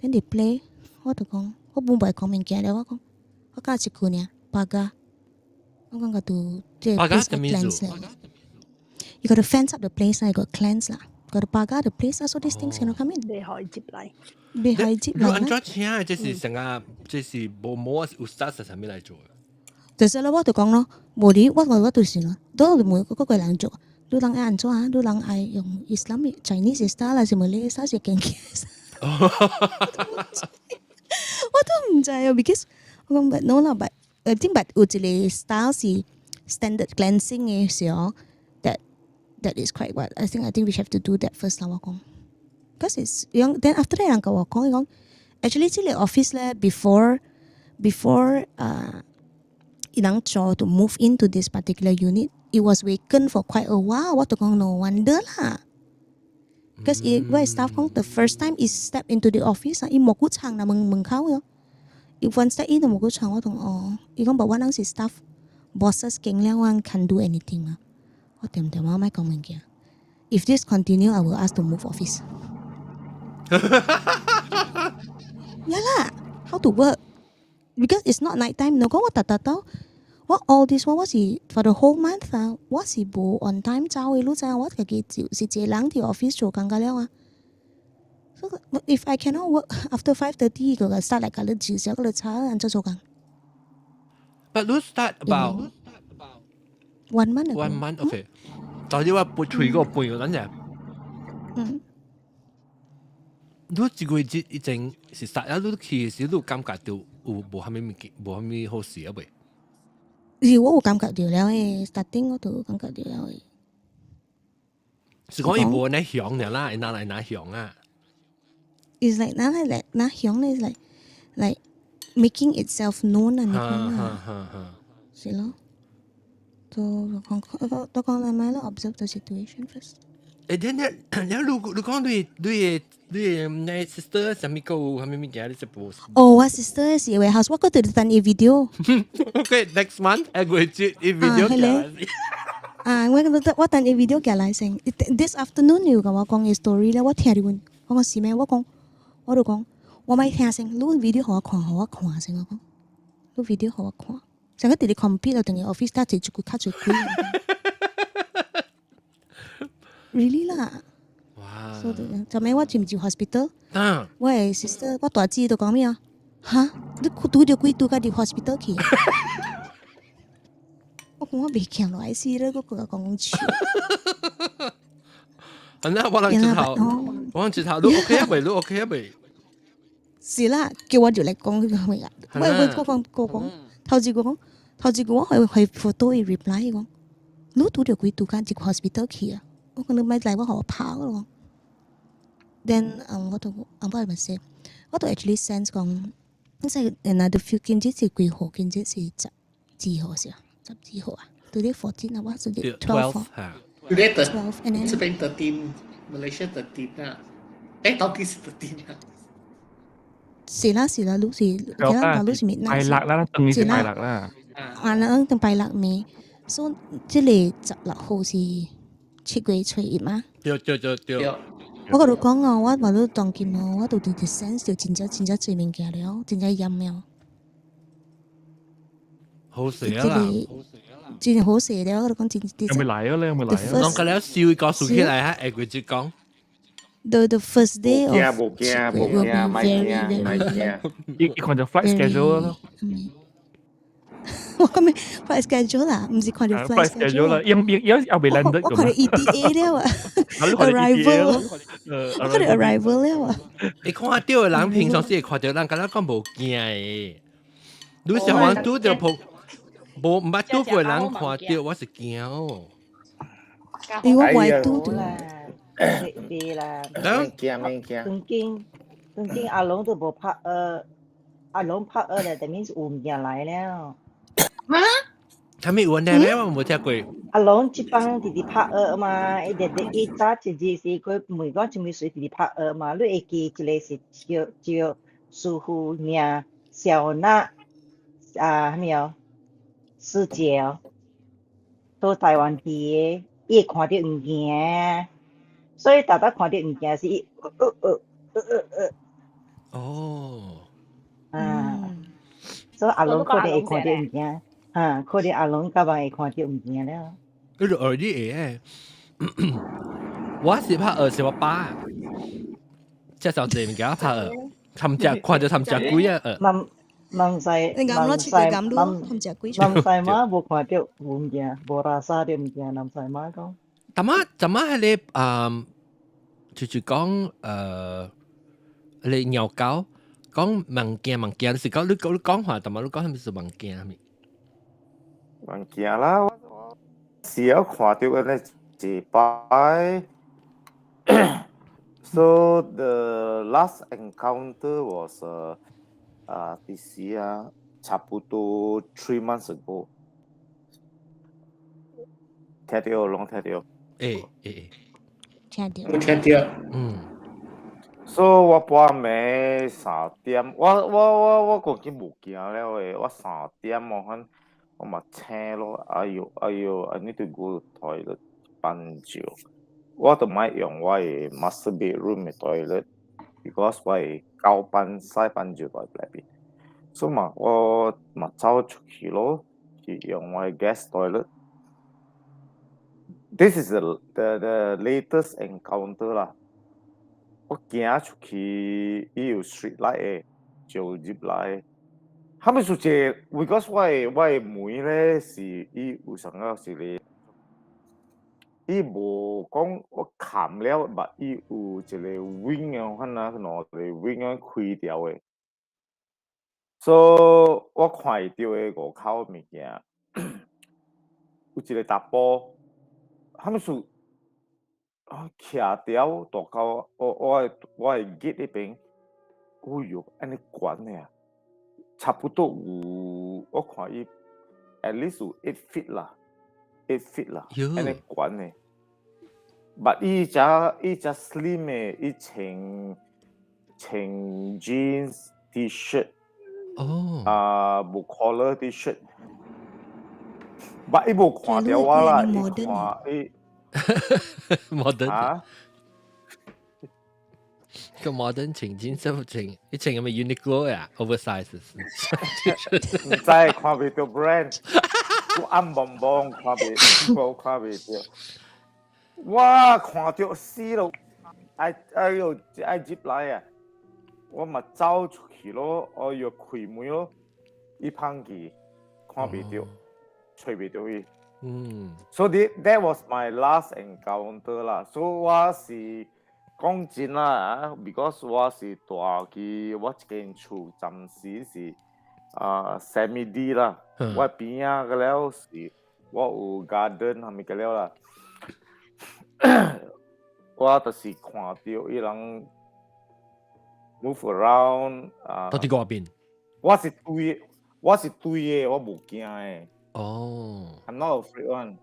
，then they play，我就講。我本袂講物件了，我講我教一句爾，pagar，我講個都這個 place cleanse You got to fence up the place 啦，you got cleanse 啦，got to pagar the place 啦，so these things cannot come in。袂可以入來，袂可以入來。你按怎請？這是成個，這是無無有 staff 啥物來做？就是咯，我就講咯，無你我我就是咯，都每個個人做，你人愛按怎啊？你人愛用 Islamic Chinese style 還是 Malay style 是堅嘅？我都毋知啊，because 我講 but no 啦，but I think but 有一個 style 是 standard cleansing 的時候，that That is quite what I think. I think we have to do that first 啦，我講。Because it's then after that 人共我講，伊講 actually 這個 office 咧 before 伊人做 to move into this particular unit, it was vacant for quite a while. 我就講 no wonder 啦。Because 伊我 staff 講 the first time 伊 step into the office 啊，伊無骨撐啦門門口喲。伊 one step in 就無骨撐，我講哦，伊講 but 我人是 staff bosses 經了，我 can't do anything 啊。我點點我莫講物件。If this continue, I will ask to move office. Yeah 啦，how to work? Because it's not night time. 我講我特特到，我 all this 我是 for the whole month 啊，我是無 on time 走的，你知影我家己就是一個人佇 office 做工個了啊。So if I cannot work after 5:30，個 start 來共你至少個你查按怎做工 But you start about ？One month ago. One month, okay。但係我撥隨個半個等陣。你一個月以前是 start 啊，你去時你感覺到有無蝦米物件，無蝦米好事啊未？是我有感覺到了誒，starting 我就感覺到了誒。是講伊無呢響爾啦，伊拿來拿響啊。 It's like 拿來來拿響咧，like making itself known 啊，你講啊，是咯。都講都講嚟咪咯，observe the situation first。誒，你你你你講你你你你 sister 啥物個啥物物件你是無？哦，我 sister 是 warehouse，我閣佇等伊 video。 Okay，next month 下個月伊 video 係咧。啊，我我等伊 video 寄來先。This afternoon 又共我講伊 story 咧，我聽著我講是咩？我講我就講我莫聽先，你 video 予我看，予我看先。我講你 video 予我看，上個佇咧 computer 等於 office 搭一句較濟鬼。Really 啦。哇！所以昨暝我進入 hospital，我的 sister 我大姊都講咩啊？哈！你拄著幾拄甲入 hospital 去？我講我袂行落來死咧，閣閣講笑。啊，那我人指頭，我人指頭，你 OK 啊未？你 OK 啊未？是啦，叫我就來講彼個物啊。我我我講我講，頭一個講，頭一個我會回 photo 伊 reply 伊講，你拄著幾拄甲入 hospital 去啊？我講你莫來，我予我跑咯。Then 我就我咪說，我就 actually sense 講，你知 another few 今日是幾號？今日是十幾號是啊？十幾號啊？Today 14 啊，我是 12。 Today 12 and then 這邊 13， Malaysia 13 啊。誒，到底是13啊？是啦是啦，你是，其他你是 midnight。拜六啦，等於是拜六啦。啊，那等拜六暝，所以這個16號是7月初一嘛？對對對對。我共你講哦，我話你當今哦，我都直直 sense 到真正真正濟物件了，真正厭了。好勢啊啦！真好勢了，我講真。有冇來啊？你有冇來啊？講個了笑個數起來哈，下個就講。 The first day of 無驚無驚無驚，莫驚。伊伊看著 flight schedule 咯。我講咩 flight schedule 啦，毋是看著 flight schedule 啦，因因因猶未 landed 我看著 ETA 了啊，arrival，我看著 arrival 了啊。你看到的人平常時會看到人，敢若講無驚的。你上晚拄著碰，無毋捌拄過人看到，我是驚哦。因為我愛拄著。別啦，免驚免驚。當今當今阿龍都無拍阿龍拍咧，等於是有物件來了。哈？啥物有呢？咩我無聽過。阿龍這幫直直拍鵝嘛，伊直直伊早一日是佢問講啥物事直直拍鵝嘛，你會記一個是叫叫師傅名小娜啊，啥物哦？師姐哦，到台灣去的，伊會看著物件，所以逐逐看著物件是伊哦。啊，所以阿龍可能會看著物件。啊，可能阿龍較晚會看著物件了。你就學你會，我是拍鵝是我爸，介紹這物件拍鵝，參只看著參只鬼啊！問問世問世問問世媽無看著物件，無拉沙著物件，南世媽講。怎麼怎麼彼個啊？就是講你鳥狗講物件物件，是講你講你講話，怎麼你講啥物是物件啥物？物件啦，我是有看著安尼一一擺。So the last encounter was 佇時啊，差不多 3 months ago。聽著，攏聽著。欸欸欸，聽著。有聽著。 So 我半暝3點，我講緊無驚了的，我三點我看我嘛醒咯，哎喲哎喲，I need to go to toilet 放尿，我就莫用我的 master bedroom 的 toilet，because 我的狗糞屎糞尿在內邊，所以嘛我嘛走出去咯，去用我的 guest toilet。This is the latest encounter 啦。我行出去，伊有 street light 的，照入來。後尾說這，because 我的門咧是伊有啥個是咧，伊無講我冚了，but 伊有一個 wing 啊，看啊，兩個 wing 啊開掉的。So 我看會著的外口物件，有一個查埔，後尾說。啊，徛條大到我的 gate 彼邊，哎喲，按呢懸的啊，差不多有我看伊 at least 有 8 feet 啦，8 feet 啦，按呢懸的。But 伊遮 slim 的，伊穿 jeans T-shirt，啊，無 collar T-shirt。But 伊無看著我啦，伊看伊。 modern 啊？個 modern 穿 jeans 穿，伊穿係咪 Uniqlo 呀？Oversize。毋知看袂著 brand，我暗濛濛看袂，無看袂著。我看著死咯，愛哎喲愛入來啊！我嘛走出去咯，哎喲開門咯，伊芳去看袂著，揣袂著伊。So that was my last encounter 啦。So 我是講真啦啊，because 我是住去我這間厝暫時是啊 semi D 啦。我邊仔個了是我有 garden 啥物個了啦。我就是看著伊人 move around 啊。到底嗰邊？我是對的，我無驚的。哦。 I'm not afraid one。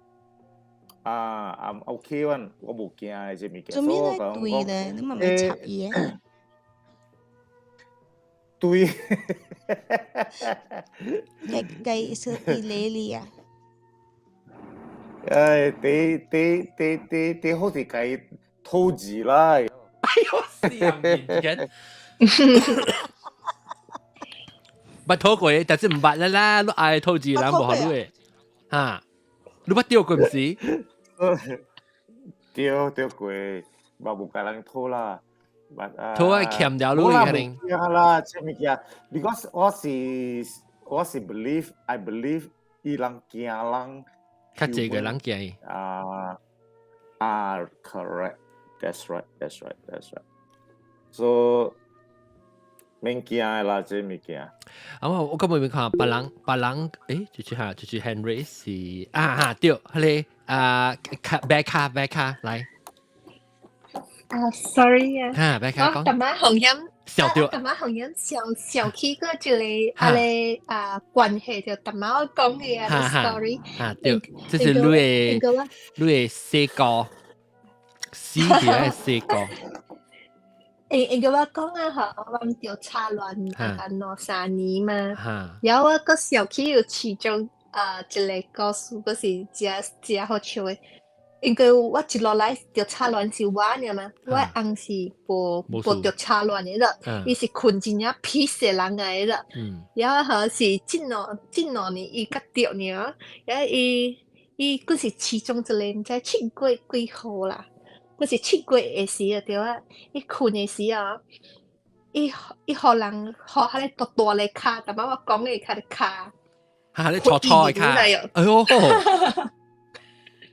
啊，I'm okay one，我無驚的這物件。做咩咧對咧？你咪咪插伊嘅？對。計計是伊咧哩啊？唉，第第第第第好是計吐字啦。哎喲，死人面捌吐過，但是毋捌啦啦，你愛吐字人無予你的，哈？你捌著過毋是？著著過，嘛無共人吐啦。吐啊，欠掉你可能。無啦，這物件，because 我是 believe，I believe 伊人驚人。較濟個人驚伊。啊啊，correct，that's right，that's right，that's right。So 免驚啦，這物件。啊，我根本沒看別人，別人，誒，就是哈，就是 Henry 是啊哈對，彼個啊，卡白卡白卡來。啊，sorry 啊。哈，白卡講。我今晚紅音，笑掉。今晚紅音想想起個一個啊個啊關係，就今晚我講嘅啊 story。哈對，這是你的細個，死掉的細個。因為我講啊，吼，我們著插亂啊兩三年嘛，然後我閣想起有其中啊一個故事，閣是誠誠好笑的。因為我一落來著插亂是我爾嘛，我翁是無著插亂的啦，伊是睏真正 peace 的人來的啦。然後是這兩年伊較著爾，然後伊閣是其中一個毋知7月幾號啦。閣是7月的時啊，對啊，伊睏的時啊，伊予人予彼個大大个跤，逐擺我講的彼个跤，哈，你錯錯的跤，哎喲，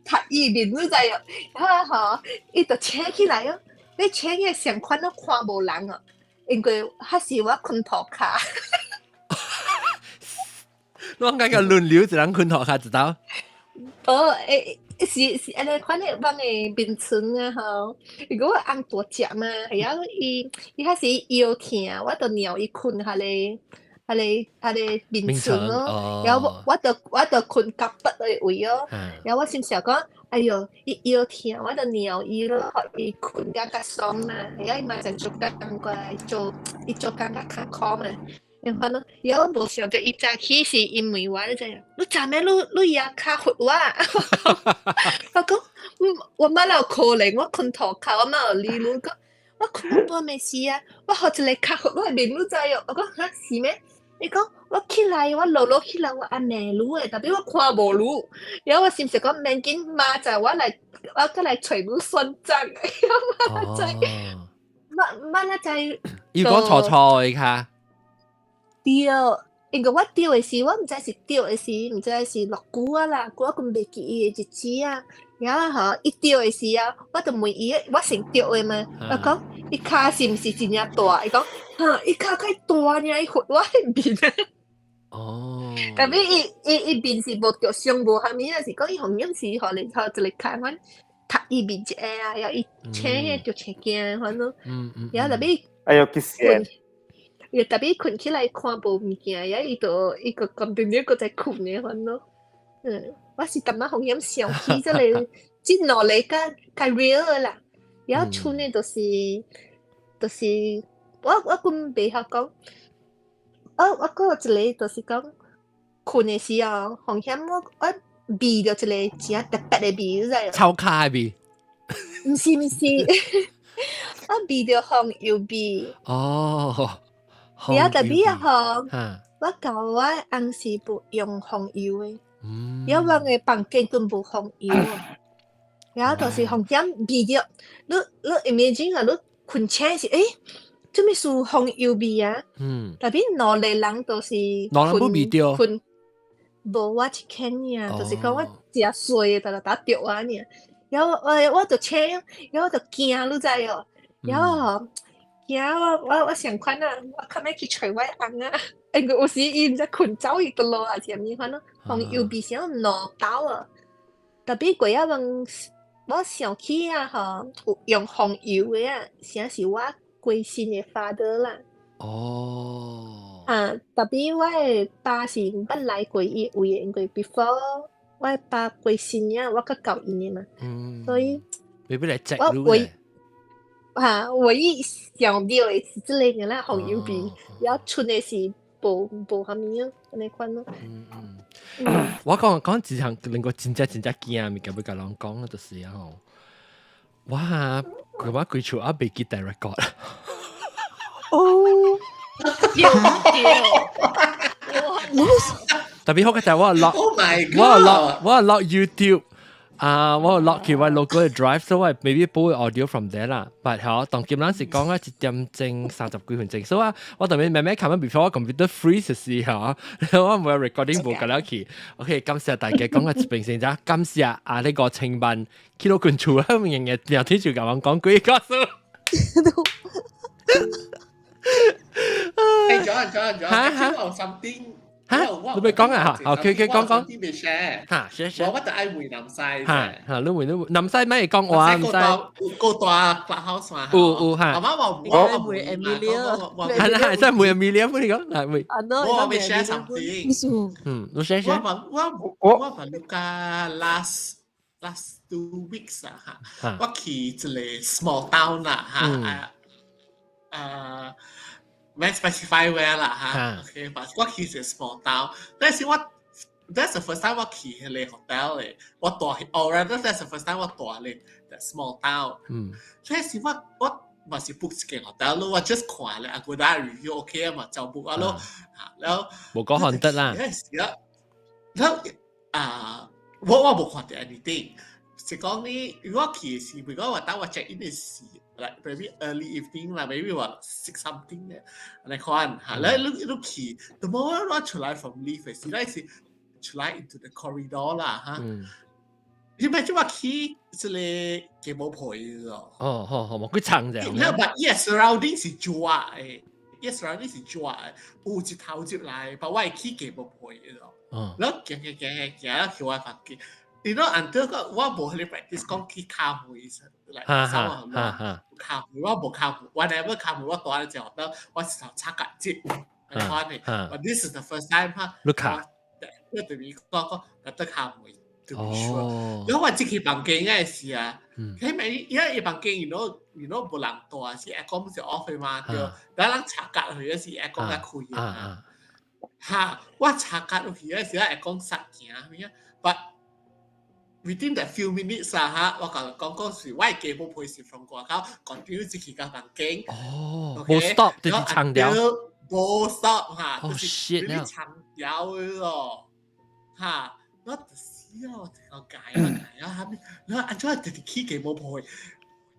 較伊面你知哦，然後吼，伊就醒起來哦，你醒起來上款攏看無人哦，因為彼是我睏塗跤。我講個輪流一人睏塗跤一道。哦，欸。是是按呢款的阮的眠床啊吼，如果我翁大隻嘛，係啊，伊伊彼時腰疼，我就讓伊睏彼個眠床咯，然後我就睏夾筆的位咯，然後我心想講，哎喲，伊腰疼，我就讓伊咯，予伊睏甲較爽嘛，然後伊嘛就做工過來做，伊做工較艱苦嘛。然後呢，然後無想著伊早起是伊問我，你知影？你昨暝你舉跤罰我？我講，我哪有可能？我睏塗跤，我哪有理你？講我睏到半暝時啊，我予一個跤罰我的面，你知哦？我講哈是咩？伊講我起來，我落落起來，我按罵你的，但是我看無你。然後我心想講，免緊，明仔載我來，我閣來揣你算賬。我知，明仔載。伊講錯錯的跤。對，因為我著的時，我毋知是著的時，毋知是落久啊啦，我閣袂記伊的日子啊。然後吼，伊著的時啊，我就問伊，我先著的嘛。我講伊跤是毋是真正大？伊講，哈，伊跤較大爾，伊罰我的面。哦。但是伊面是無著傷無蝦米啊，是講伊紅樣是予你予一个跤，阮踢伊面一下啊，然後伊請彼著青驚款咯。然後特別。哎喲，去死！伊特別睏起來看無物件，然後伊就伊個 continue 閣在睏的款咯。嗯，我是淡仔風險想起這個這兩個較較 real 的啦。然後剩的就是我閣袂曉講，我閣有一個就是講睏的時候，風險我味著一個誠特別的味，你知無？臭跤的味？毋是毋是，我味著風油味。哦。然後特別啊吼，我舊我翁是無用風油的，然後阮的房間根無風油啊，然後就是風險味著，你 imagine 啊，你睏醒時，欸，做咩事風油味啊？特別兩個人都是兩人無味著，睏無我一間爾，就是講我誠細的，逐逐逐著我爾，然後我就醒，然後我就驚，你知哦，然後吼。驚我想款啊，我較欲去揣我翁啊，因為有時伊毋知睏走去佗落啊，是啥物款咯，風油味成兩兜啊。特別過仔問，我想起啊吼，有用風油的啊，誠是我過身的 father 啦。哦。啊，特別我的爸是毋捌來過伊位的，因為 before 我的爸過身啊，我較教𪜶的嘛。所以。未必來我唯啊，唯一想到的是這個啦，風油味，然後剩的是無啥物啊，按呢款咯。我講講一項令我真正真正驚，物件欲共人講就是啊吼，我哈佢我規厝也袂記得 record。哦，對對，特別好嘅就係我 log，我 log 我 log YouTube。啊，我 log 去我 local drive，所以我 maybe 播 audio from there 啦。But 嗬，當今咱是講啊1點鐘30幾分鐘，所以我我特別慢慢看 before 我 computer freeze 時候，我冇 recording 無夠了去。OK，感謝大家講個一邊先咋，感謝啊呢個清辦去到近厝啊，日日聊天就共我講幾個數。誒，咗咗咗，我有 something。嚇，你咪講啊嚇，OK OK，講講。嚇，share share。我就愛問南西。嚇嚇，你問你南西咪講話唔使。高大 clubhouse 嘛。有有嚇。阿媽話我問 Emilia。係啦係，真係問 Emilia 你講係問。我未 share something。嗯，你 share share。我我我問你個 last 2 weeks 啊嚇，我去一個 small town 啦嚇啊啊。免 specify where 啦嚇，OK，我去一個 small town，但是我 that's the first time 我去彼個 hotel 咧，我蹛哦，rather that's the first time 我蹛咧 that small town。但是我嘛是 book 一間 hotel 咯，我 just 看咧，Agoda review OK 啊嘛，就 book 啊咯，嚇，然後無講看得啦。然後啊，我無看著 anything，是講你如果去時，如果我當我 check in 的時，like maybe early evening 啦，maybe 話 six something 咧，來看嚇，你去，the moment 我出來 from lift 的時，那是出來 into the corridor 啦嚇。你咪即話去一個雞毛皮咯。哦，好好，冇幾層啫。那 but yes surrounding 是磚的，yes surrounding 是磚的，有一頭入來，but 我會去雞毛皮咯。然後行行行行行去我房間， Until 個我無去 practice 講去敲門，嚟三個敲門，我無敲門，我 never 敲門，我蹛咧就得我是頭插格接，係看嘅。But this is the first time 哈，你敲，我對面講講特得敲門，to be sure。然後我進去房間嘅時啊，佢咪因為伊房間 無人蹛，是 aircon 是 off 嘅嘛，對。但人插格去嗰時 aircon 較開啊。嚇！我插格落去嗰時 aircon 塞行咩啊？But within that few minutes 啊嚇，我共你講講是我嘅雞母皮是 from 外口 continue 進去間房間。哦，無 stop 就是長條。無 stop 嚇，就是你長條嘅咯，嚇！我就死啊！我解啊解啊，後面你按怎直直起雞母皮？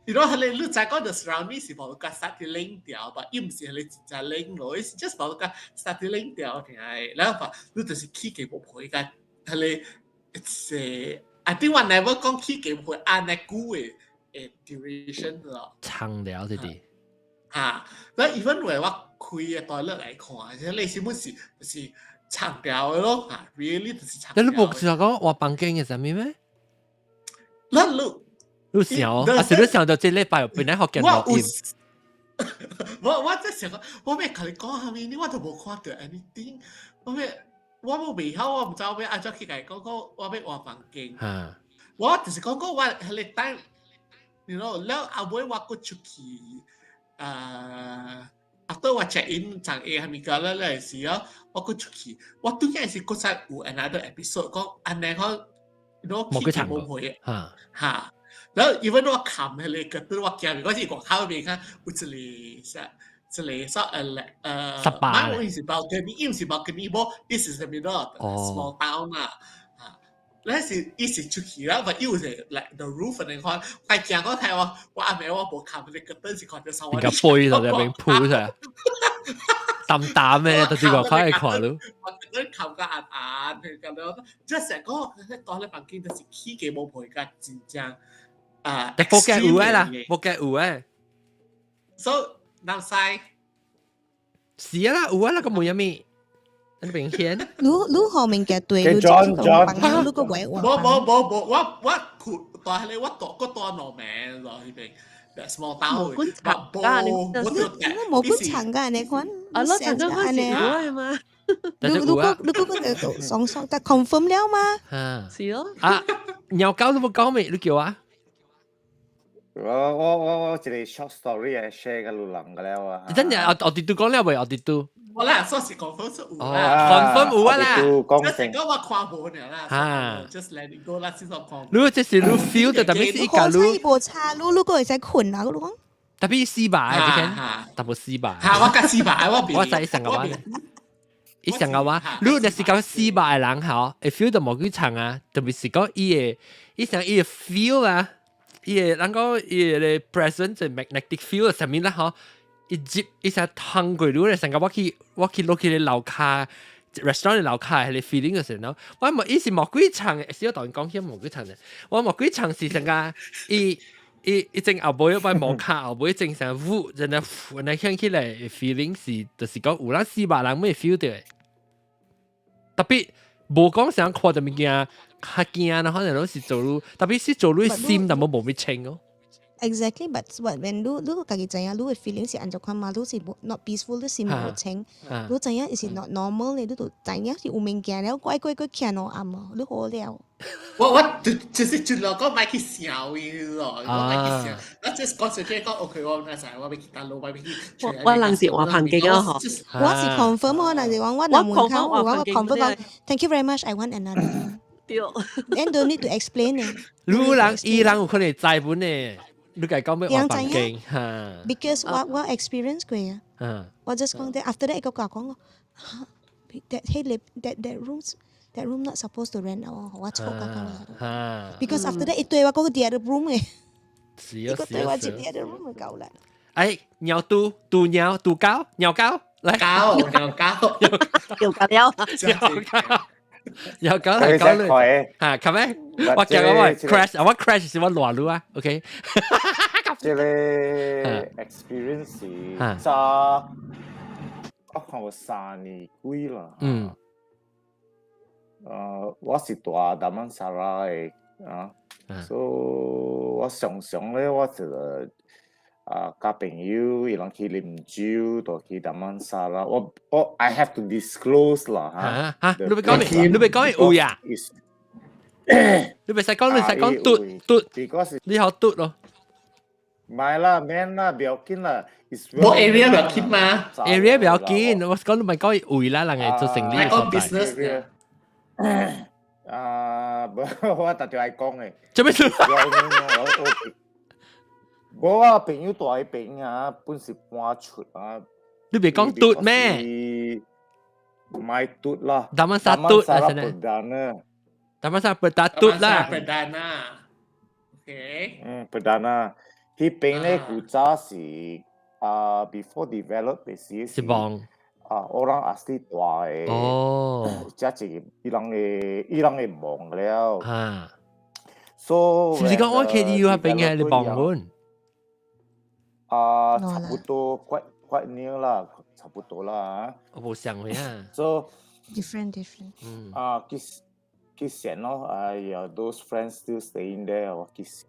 你講你你知講 the surrounding 是無甲殺啲冷掉，但伊毋是你真正冷咯，伊是 just 無甲殺啲冷掉聽下，然後你就是起雞母皮甲，彼個是。I think 我 never 講起雞母皮按呢久的誒 duration 咯。長了這啲。嚇！那 even 為我開個 toilet 來看，其實你是本是就是長條的咯，嚇，really 就是長條。你無是講換房間嘅啥物咩？那你你想，啊是你想到這禮拜本來學見錄音。我真想講，我欲共你講啥物，你我都無看到 anything，我欲。我無袂曉，我毋知我欲按怎去共伊講講，我欲換房間。我就是講講我彼個 time，了後尾我閣出去，after 我 check in 昨下係物件了了時啊，我閣出去，我拄仔是閣再有 another episode 講按呢講，冇去無回嚇。然後 even 我冚彼個，我驚，我是外口邊看有一個啥。一個說十八，我是 balcony，伊毋是 balcony，無，伊是啥物咯？small town 啊，嚇，咱是伊是出去啦，但伊有是 like the roof 你看，我驚我睇我我阿妹我無冚你個燈是看到上我。個背就入邊鋪出來，淡淡嘅，就是外口會看到。我覺得冚個暗暗，咁樣，即係成個蹛咧房間就是起雞母皮甲真正啊，無計有嘅啦，無計有嘅。 So 南西是啊啦，有啊啦，個冇有咩？你明顯。你你後面嘅對，你 John John，你個位無無無無，我我佢但係我蹛個蹛兩名咯，彼邊 small town。無管長㗎，你我無管長㗎，你看。啊，我長咗開始有啊嘛。你你個你個個雙雙，但 confirm 了嗎？是咯。啊，鳥狗都冇講咩？你叫啊？我我我我一個 short story 嚟 share 個路人個了啊！真係我我哋都講了未？我哋都。我啦，說是 confirm 是有啦，confirm 有啊啦。講成講我看無爾啦。嚇，just let it go 啦，先說看。如果這是你 feel 到，特別是一個你。無差，你你個會使困啊？你講。特別四百，你聽，特別四百。嚇，我甲四百，我我知上個話。伊上個話，如果若是講四百的人吼，會 feel 到無幾長啊，特別是講伊的，伊想伊的 feel 啊。伊個人講伊個 presence magnetic field 上面啦吼，一接一下通過你咧，成個我去落去咧樓跤 restaurant 的樓跤彼個 feeling 就是喏，我無伊是無幾層，小當講起無幾層嘅，我無幾層是成個伊伊伊正後尾一擺摩卡後尾正成霧，真係真係響起來 feeling 是，就是講有咱四百人會 feel 到的，特別無講想看到物件。較驚啦，可能攏是做你，特別是做你心，但冇無咩清哦。 Exactly, but what when 你你家己知影，你的 feeling 是按怎款嘛？你是 not peaceful，你是無清，你知影是 not normal 你都知影是有物件了，怪怪怪徛落暗哦，你好了。我我就就是盡量講莫去想伊咯，我莫去想，我 just 講實際講 OK，我那時我欲去佗落，我欲去。我人是換房間啊，嗬。我是 confirm 我若是講我入門口，我 confirm 講，Thank you very much, I want another。對。 And don't need to explain 呢。你人伊人有可能知本呢，你共講欲換房間嚇。 Because 我我 experience 過啊。我 just 講that after that 伊個共我講，that hey that that rooms that room not supposed to rent out，我錯甲到啦。Because after that 伊對我講個 the other room 嘅。是啊是啊。對我一 the other room 夠啦。哎，鳥嘟嘟鳥嘟狗鳥狗來。狗鳥狗。鳥狗了。鳥狗。有狗嚟狗嚟嚇，係咩？我叫我 crash，我 crash 是我亂路啊，OK。這個 experience 是早，我看有3年幾啦。我是住 Damansara 的啊，所以我常常咧，我就啊，佮朋友伊人去啉酒，就去 Damansara。我 I have to disclose 啦嚇。嚇，你欲講咩？你欲講有呀？你袂使講，你使講嘟嘟，你好嘟咯。唔係啦，免啦，不要緊啦。無 area 不要緊嘛？area 不要緊，我講你咪講位啦，人會做生理所在。business 啊，無，我特別愛講的。做咩事？我啊朋友住彼邊啊，本是搬出啊。你別講嘟咩？唔係嘟啦。 Damansara 嘟啊，真係。Damansara Perdana 嘟啦。 Perdana。OK。嗯，Perdana。彼邊咧古早是啊，before develop 的時是望啊，orang asli 住的。這是伊人的墓了。所以是唔是講我 KDU 彼邊嘅你望阮？啊，差不多，quite quite near 啦，差不多啦。我無想去啊。 So different different。啊，其其實咯，哎呀，those friends still staying there，我其實。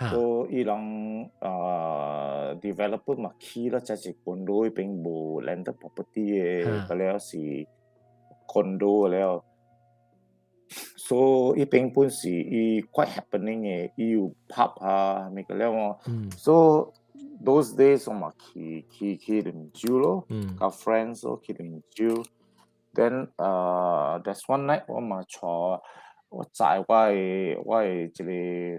所以伊人啊 developer 嘛起啦，這是 condo 彼邊無 landed property 的，個了是 condo 了。所以彼邊本是伊 quite happening 的，伊有 pub 啊，物個了哦。So those days 我嘛去啉酒咯，佮 friends 咯去啉酒。Then there's one night 我嘛帶我載我的一個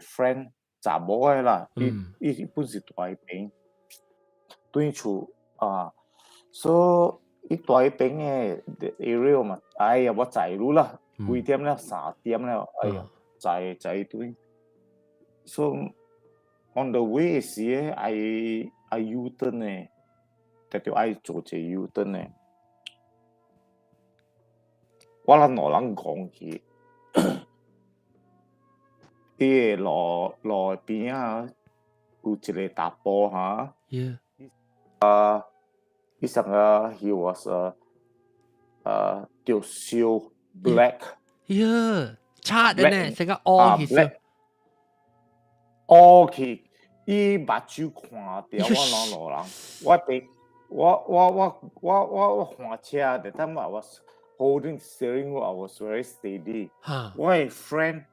friend 查某的啦，伊伊本是住彼邊，轉厝啊，所以伊住彼邊的 area 嘛，哎呀，我載你啦，幾點了？3點了，哎呀，載載轉。So on the way 時愛愛 U turn 的，特著愛做一個 U turn 的。我攏兩人講去，伊個路邊仔有一個查埔哈，啊，伊上個 he was a 著燒 black，呀，漆的呢，成個烏去燒，烏去，伊目睭看著我兩路人，我別我換車，that time I was holding steering wheel, I was very steady。我的 friend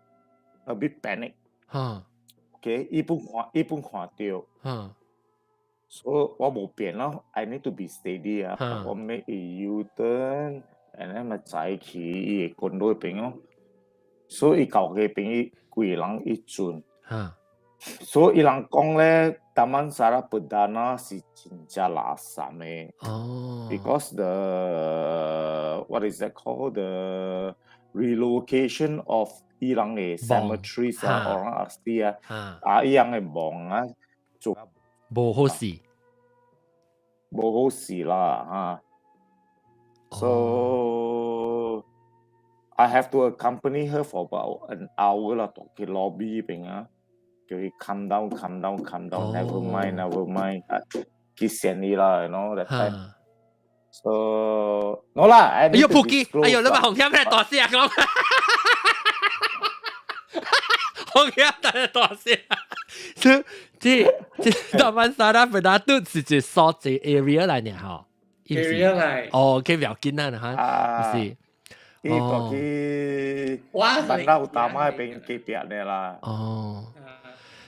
a bit panic。OK，伊本看著，所以我無變咯，I need to be steady 啊，我 make a U turn，and then 咪載去伊的 condo 彼邊咯。所以伊舊嘅邊規人一轉，所以伊人講咧，Damansara Perdana 是真正垃圾的。Because the what is that called the relocation of 伊人的 cemeteries 啊，orang asli 啊，啊伊人的墓啊，做無好勢，無好勢啦嚇。So I have to accompany her for about an hour 啦，到去 lobby 邊啊，叫伊 calm down, calm down, calm down, never mind, never mind，去先伊啦，you know that time。 So no 啦，哎呦，撲機，哎呦，你咪紅添咩大聲講？紅添大大聲。這 Damansara Perdana 都是一所在 area 來呢，嗬。 area 來。哦，佢不要緊啦，嚇，是。伊過去 Bandar Utama 彼邊隔壁呢啦。哦。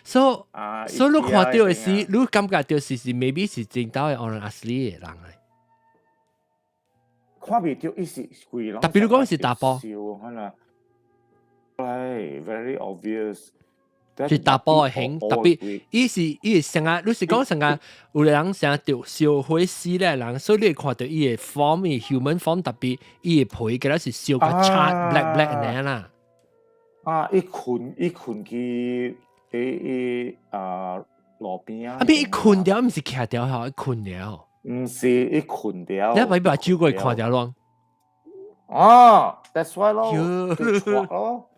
所以，所以你看著的時，你感覺著是 maybe 是真兜的 orang asli 的人來。看袂著，伊是規人。特別你講是查埔。可能，係 very obvious。是查埔的型，特別伊是伊是成日，你是講成日有個人成日著燒火死咧人，所以你會看著伊的 form，伊 human form 特別伊的皮，敢若是燒甲漆 black black 按呢啦。啊！伊睏去伊伊啊路邊啊。啊！伊睏著，毋是徛著吼，伊睏著。毋是伊睏著。你咪目睭過看著咯。啊，that's why 咯，咯。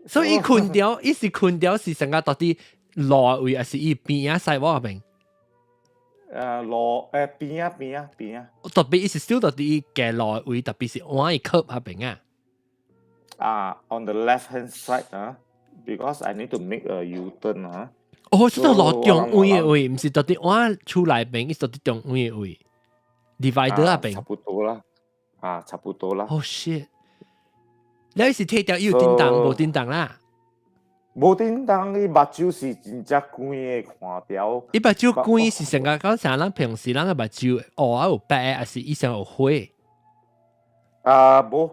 所以伊睏著，伊是睏著是成個到底路位，還是伊邊仔 sidewalk 邊？路邊仔邊仔邊仔。特別伊是 still 到底伊行路位，特別是往伊靠彼邊啊。啊，on the left hand side 啊，because I need to make a U-turn 啊。哦，是到路中位的位，毋是到佇我厝內邊，是到佇中位的位，divider 那邊。差不多啦，啊，差不多啦。 Oh shit！你是睇掉有叮當無叮當啦？無叮當，伊目睭是真正光的，看著。伊目睭光是成個講啥？咱平時咱的目睭烏啊有白，還是伊上有灰？啊，無，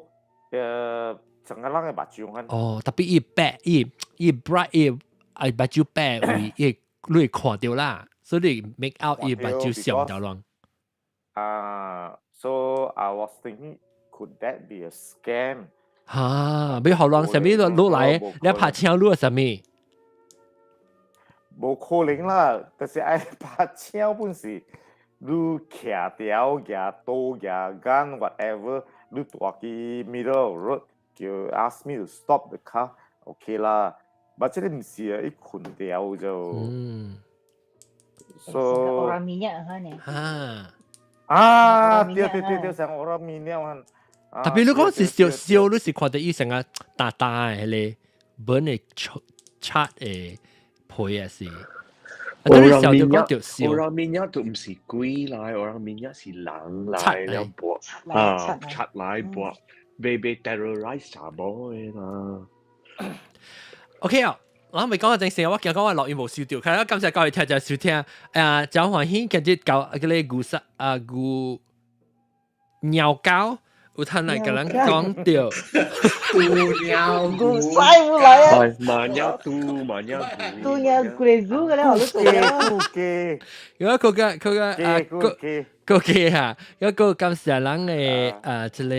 成個人的目睭款。哦，特別伊白，伊伊 bright，伊啊目睭白位，伊你會看著啦，所以你 make out 伊目睭上條亂。啊，so I was thinking, could that be a scam？哈，欲予人啥物落來，你拍槍落啥物？無可能啦，就是愛拍槍本是，你徛條舉刀舉 gun whatever，你蹛去 middle of road，叫 ask me to stop the car，OK 啦。但這個毋是啊，伊睏著就。So orang minyak 哈呢？啊。啊，對對對對，像 orang minyak 啊。特別你講是燒燒，你是看著伊成個大大的彼個本的漆的皮啊是。 Orang minyak， orang minyak 都毋是鬼來，orang minyak 是人來了搏，啊，賊來搏，被 terrorize 查某的啦。 OK 啊，我未講個正事，我驚講我錄音無收著，開感謝各位聽眾收聽。啊，真歡喜今日交嗰個牛殺啊牛鳥狗。有通來共咱講著，嘟鳥牛屎有來啊！馬鳥嘟馬鳥嘟鳥鬼豬個咧，我都做嘅。如果佢個啊個個嘅嚇，一個感謝咱的啊這個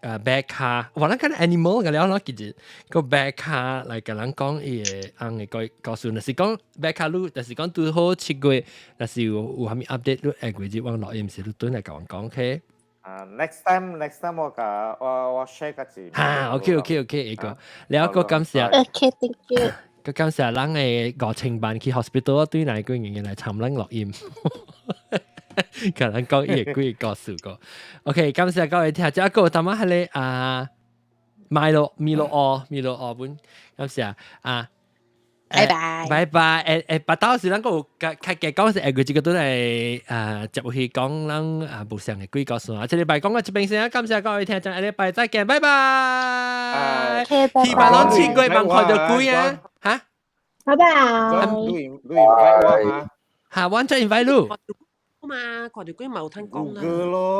啊白卡，我咱看 animal 個了咯，其實個白卡來共咱講伊的翁的個故事，若是講白卡路，若是講拄好7月，若是有啥物 update，你下個月往錄音時，你轉來共阮講，OK？啊，next time，next time 我共我 share 個字。哈，OK OK OK，一個，了個感謝。 OK，thank you。個感謝咱的5000萬去 hospital 對來幾年來參咱錄音，共咱講伊的幾個故事個。OK，感謝各位聽，這個淡仔彼个啊，麥洛米洛奧米洛奧本，感謝啊。拜拜，拜拜。誒誒，白到時咱閣有較較加講是下個這個都來啊，接落去講咱啊無相的幾個故事啊。這禮拜講到這邊先啊，感謝各位聽眾，下禮拜再見，拜拜。希望攏7月望看著鬼啊，哈？拜拜。你你 invite 我哈？哈，我再 invite 你。嘛，看著鬼嘛有通講啦。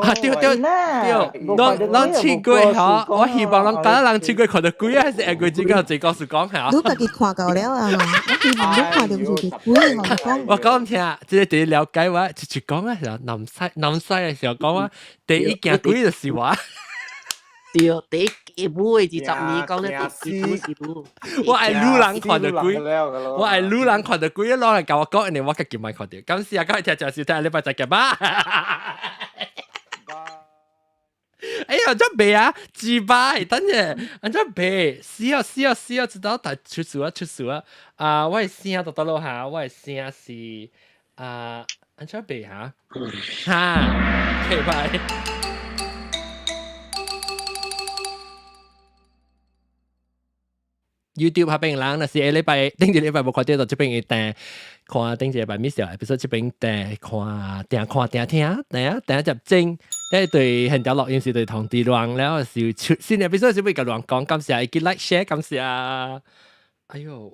啊，對對對，攏攏7月吼，我希望攏敢人7月看著鬼啊，還是下個月這個這故事講下。你家己看夠了啊！我希望你看著就是鬼，我講。我講聽，這個第一了解我，直直講啊，時候南西南西的時候講我，第一驚鬼就是我。對，第一買20年講咧，第一是我愛女人看著鬼，我愛女人看著鬼，攞來共我講，因為我家己毋愛看著。感謝啊，各位聽眾收聽，禮拜再見吧。哎呀，這白啊，雞巴，等下，按怎白？死啊死啊死啊！知道但出事啊出事啊！啊，我的聲到佗落哈，我的聲是啊，按怎白哈？哈，OK 拜。YouTube 彼邊人，若是下禮拜頂一禮拜無看著，就這邊會訂看頂一禮拜 miss 掉，比如說這邊訂看訂看訂聽訂訂接整，這對現條錄音是對通知亂了，是出新的，比如說是會共亂講，感謝會記 like share，感謝。哎喲。